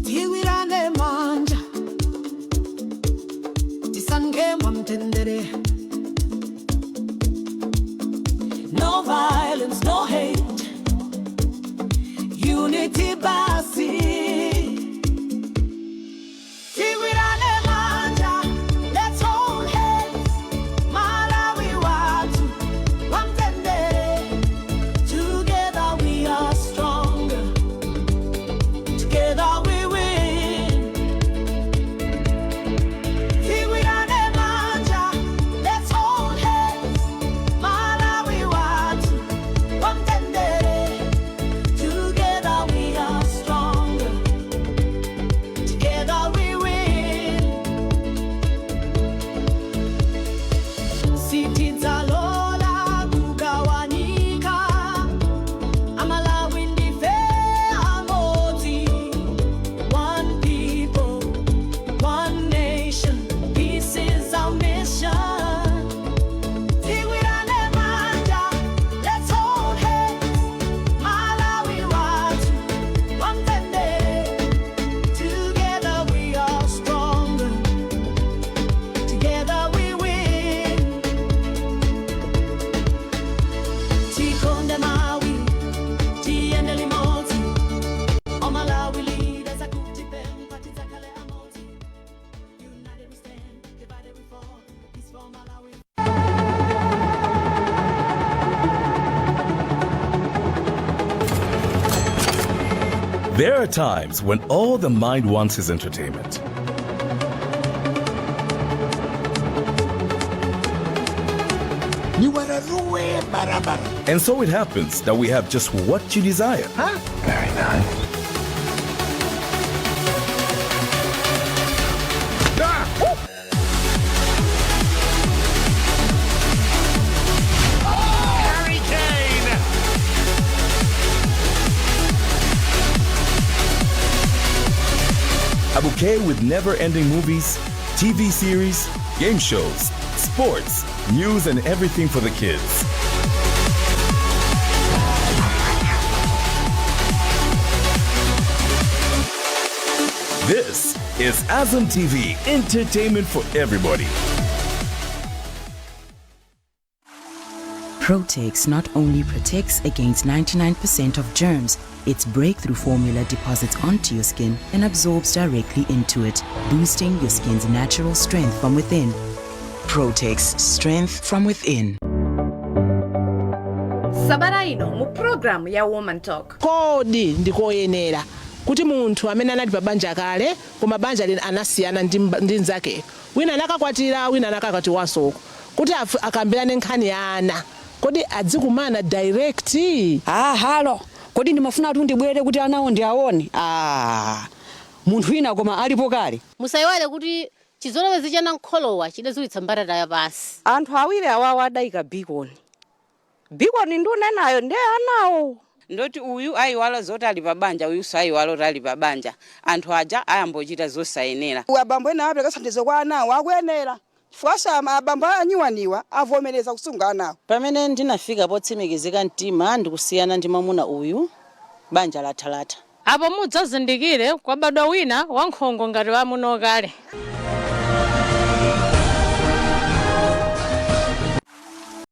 Tiwirane manja tisange mwamtendere. No violence, no hate, unity basi. Tiwirane manja, let's hold hands. Malawi watu wamtendere. Together we are stronger. Together we win. Tiwirane manja, let's hold hands. Malawi watu wamtendere. Together we are stronger. Together we win. Sitidzalola kugawanika. Amalawi ndife amodzi. One people, one nation. Peace is our mission. Tiwirane manja, let's hold hands. Malawi watu wamtendere. Together we are stronger. Together we win. Tikonde Malawi, tiende limodzi. All Malawi leaders akutipempa tidzakale amodzi. United we stand, divided we fall. Peace for Malawi. There are times when all the mind wants is entertainment. Niwararue barabara. And so it happens that we have just what you desire. Huh? Very nice. Harry Kane. A bouquet with never ending movies, TV series, game shows, sports, news, and everything for the kids. This is Azam TV, entertainment for everybody. Protex not only protects against 99% of germs, its breakthrough formula deposits onto your skin and absorbs directly into it, boosting your skin's natural strength from within. Protex, strength from within. Sabata ino mu programu ya Woman Talk. Kodi ndikoyenera kuti munthu amene anali pa banja kale koma banja lina anasiyana ndi mnzake, wina anakakwatira, wina anakakwatiwanso uko, kuti akambirane nkhani ya ana? Kodi adzikumana direct? Ah, halo, kodi ndimafuna kuti ndibwere kuti anawo ndiaone? Ah, munthu wina koma alipo kale. Musayiwale kuti chizolowezi cha namkholowa chidadziwitsa mbatata yapansi. Anthu awiri awawa adayika beacon, beacon ndiunenayo ndiye anawo. Ndoti uyu ayiwala zoti ali pabanja, uyunso ayiwala kuti ali pabanja, anthu aja ayambochita zosayenera. Abambo ena apereka thandizo kwa anawo, akuyenera chifukwa abambo anyiwaniwa avomereza kusunga anawo. Pamene ndinafika potsimikizika mtima ndikusiyana ndi mwamuna uyu, banja lathalatha. Apo mudzazindikire kwabadwa wina wankhongo ngati wamuno kale.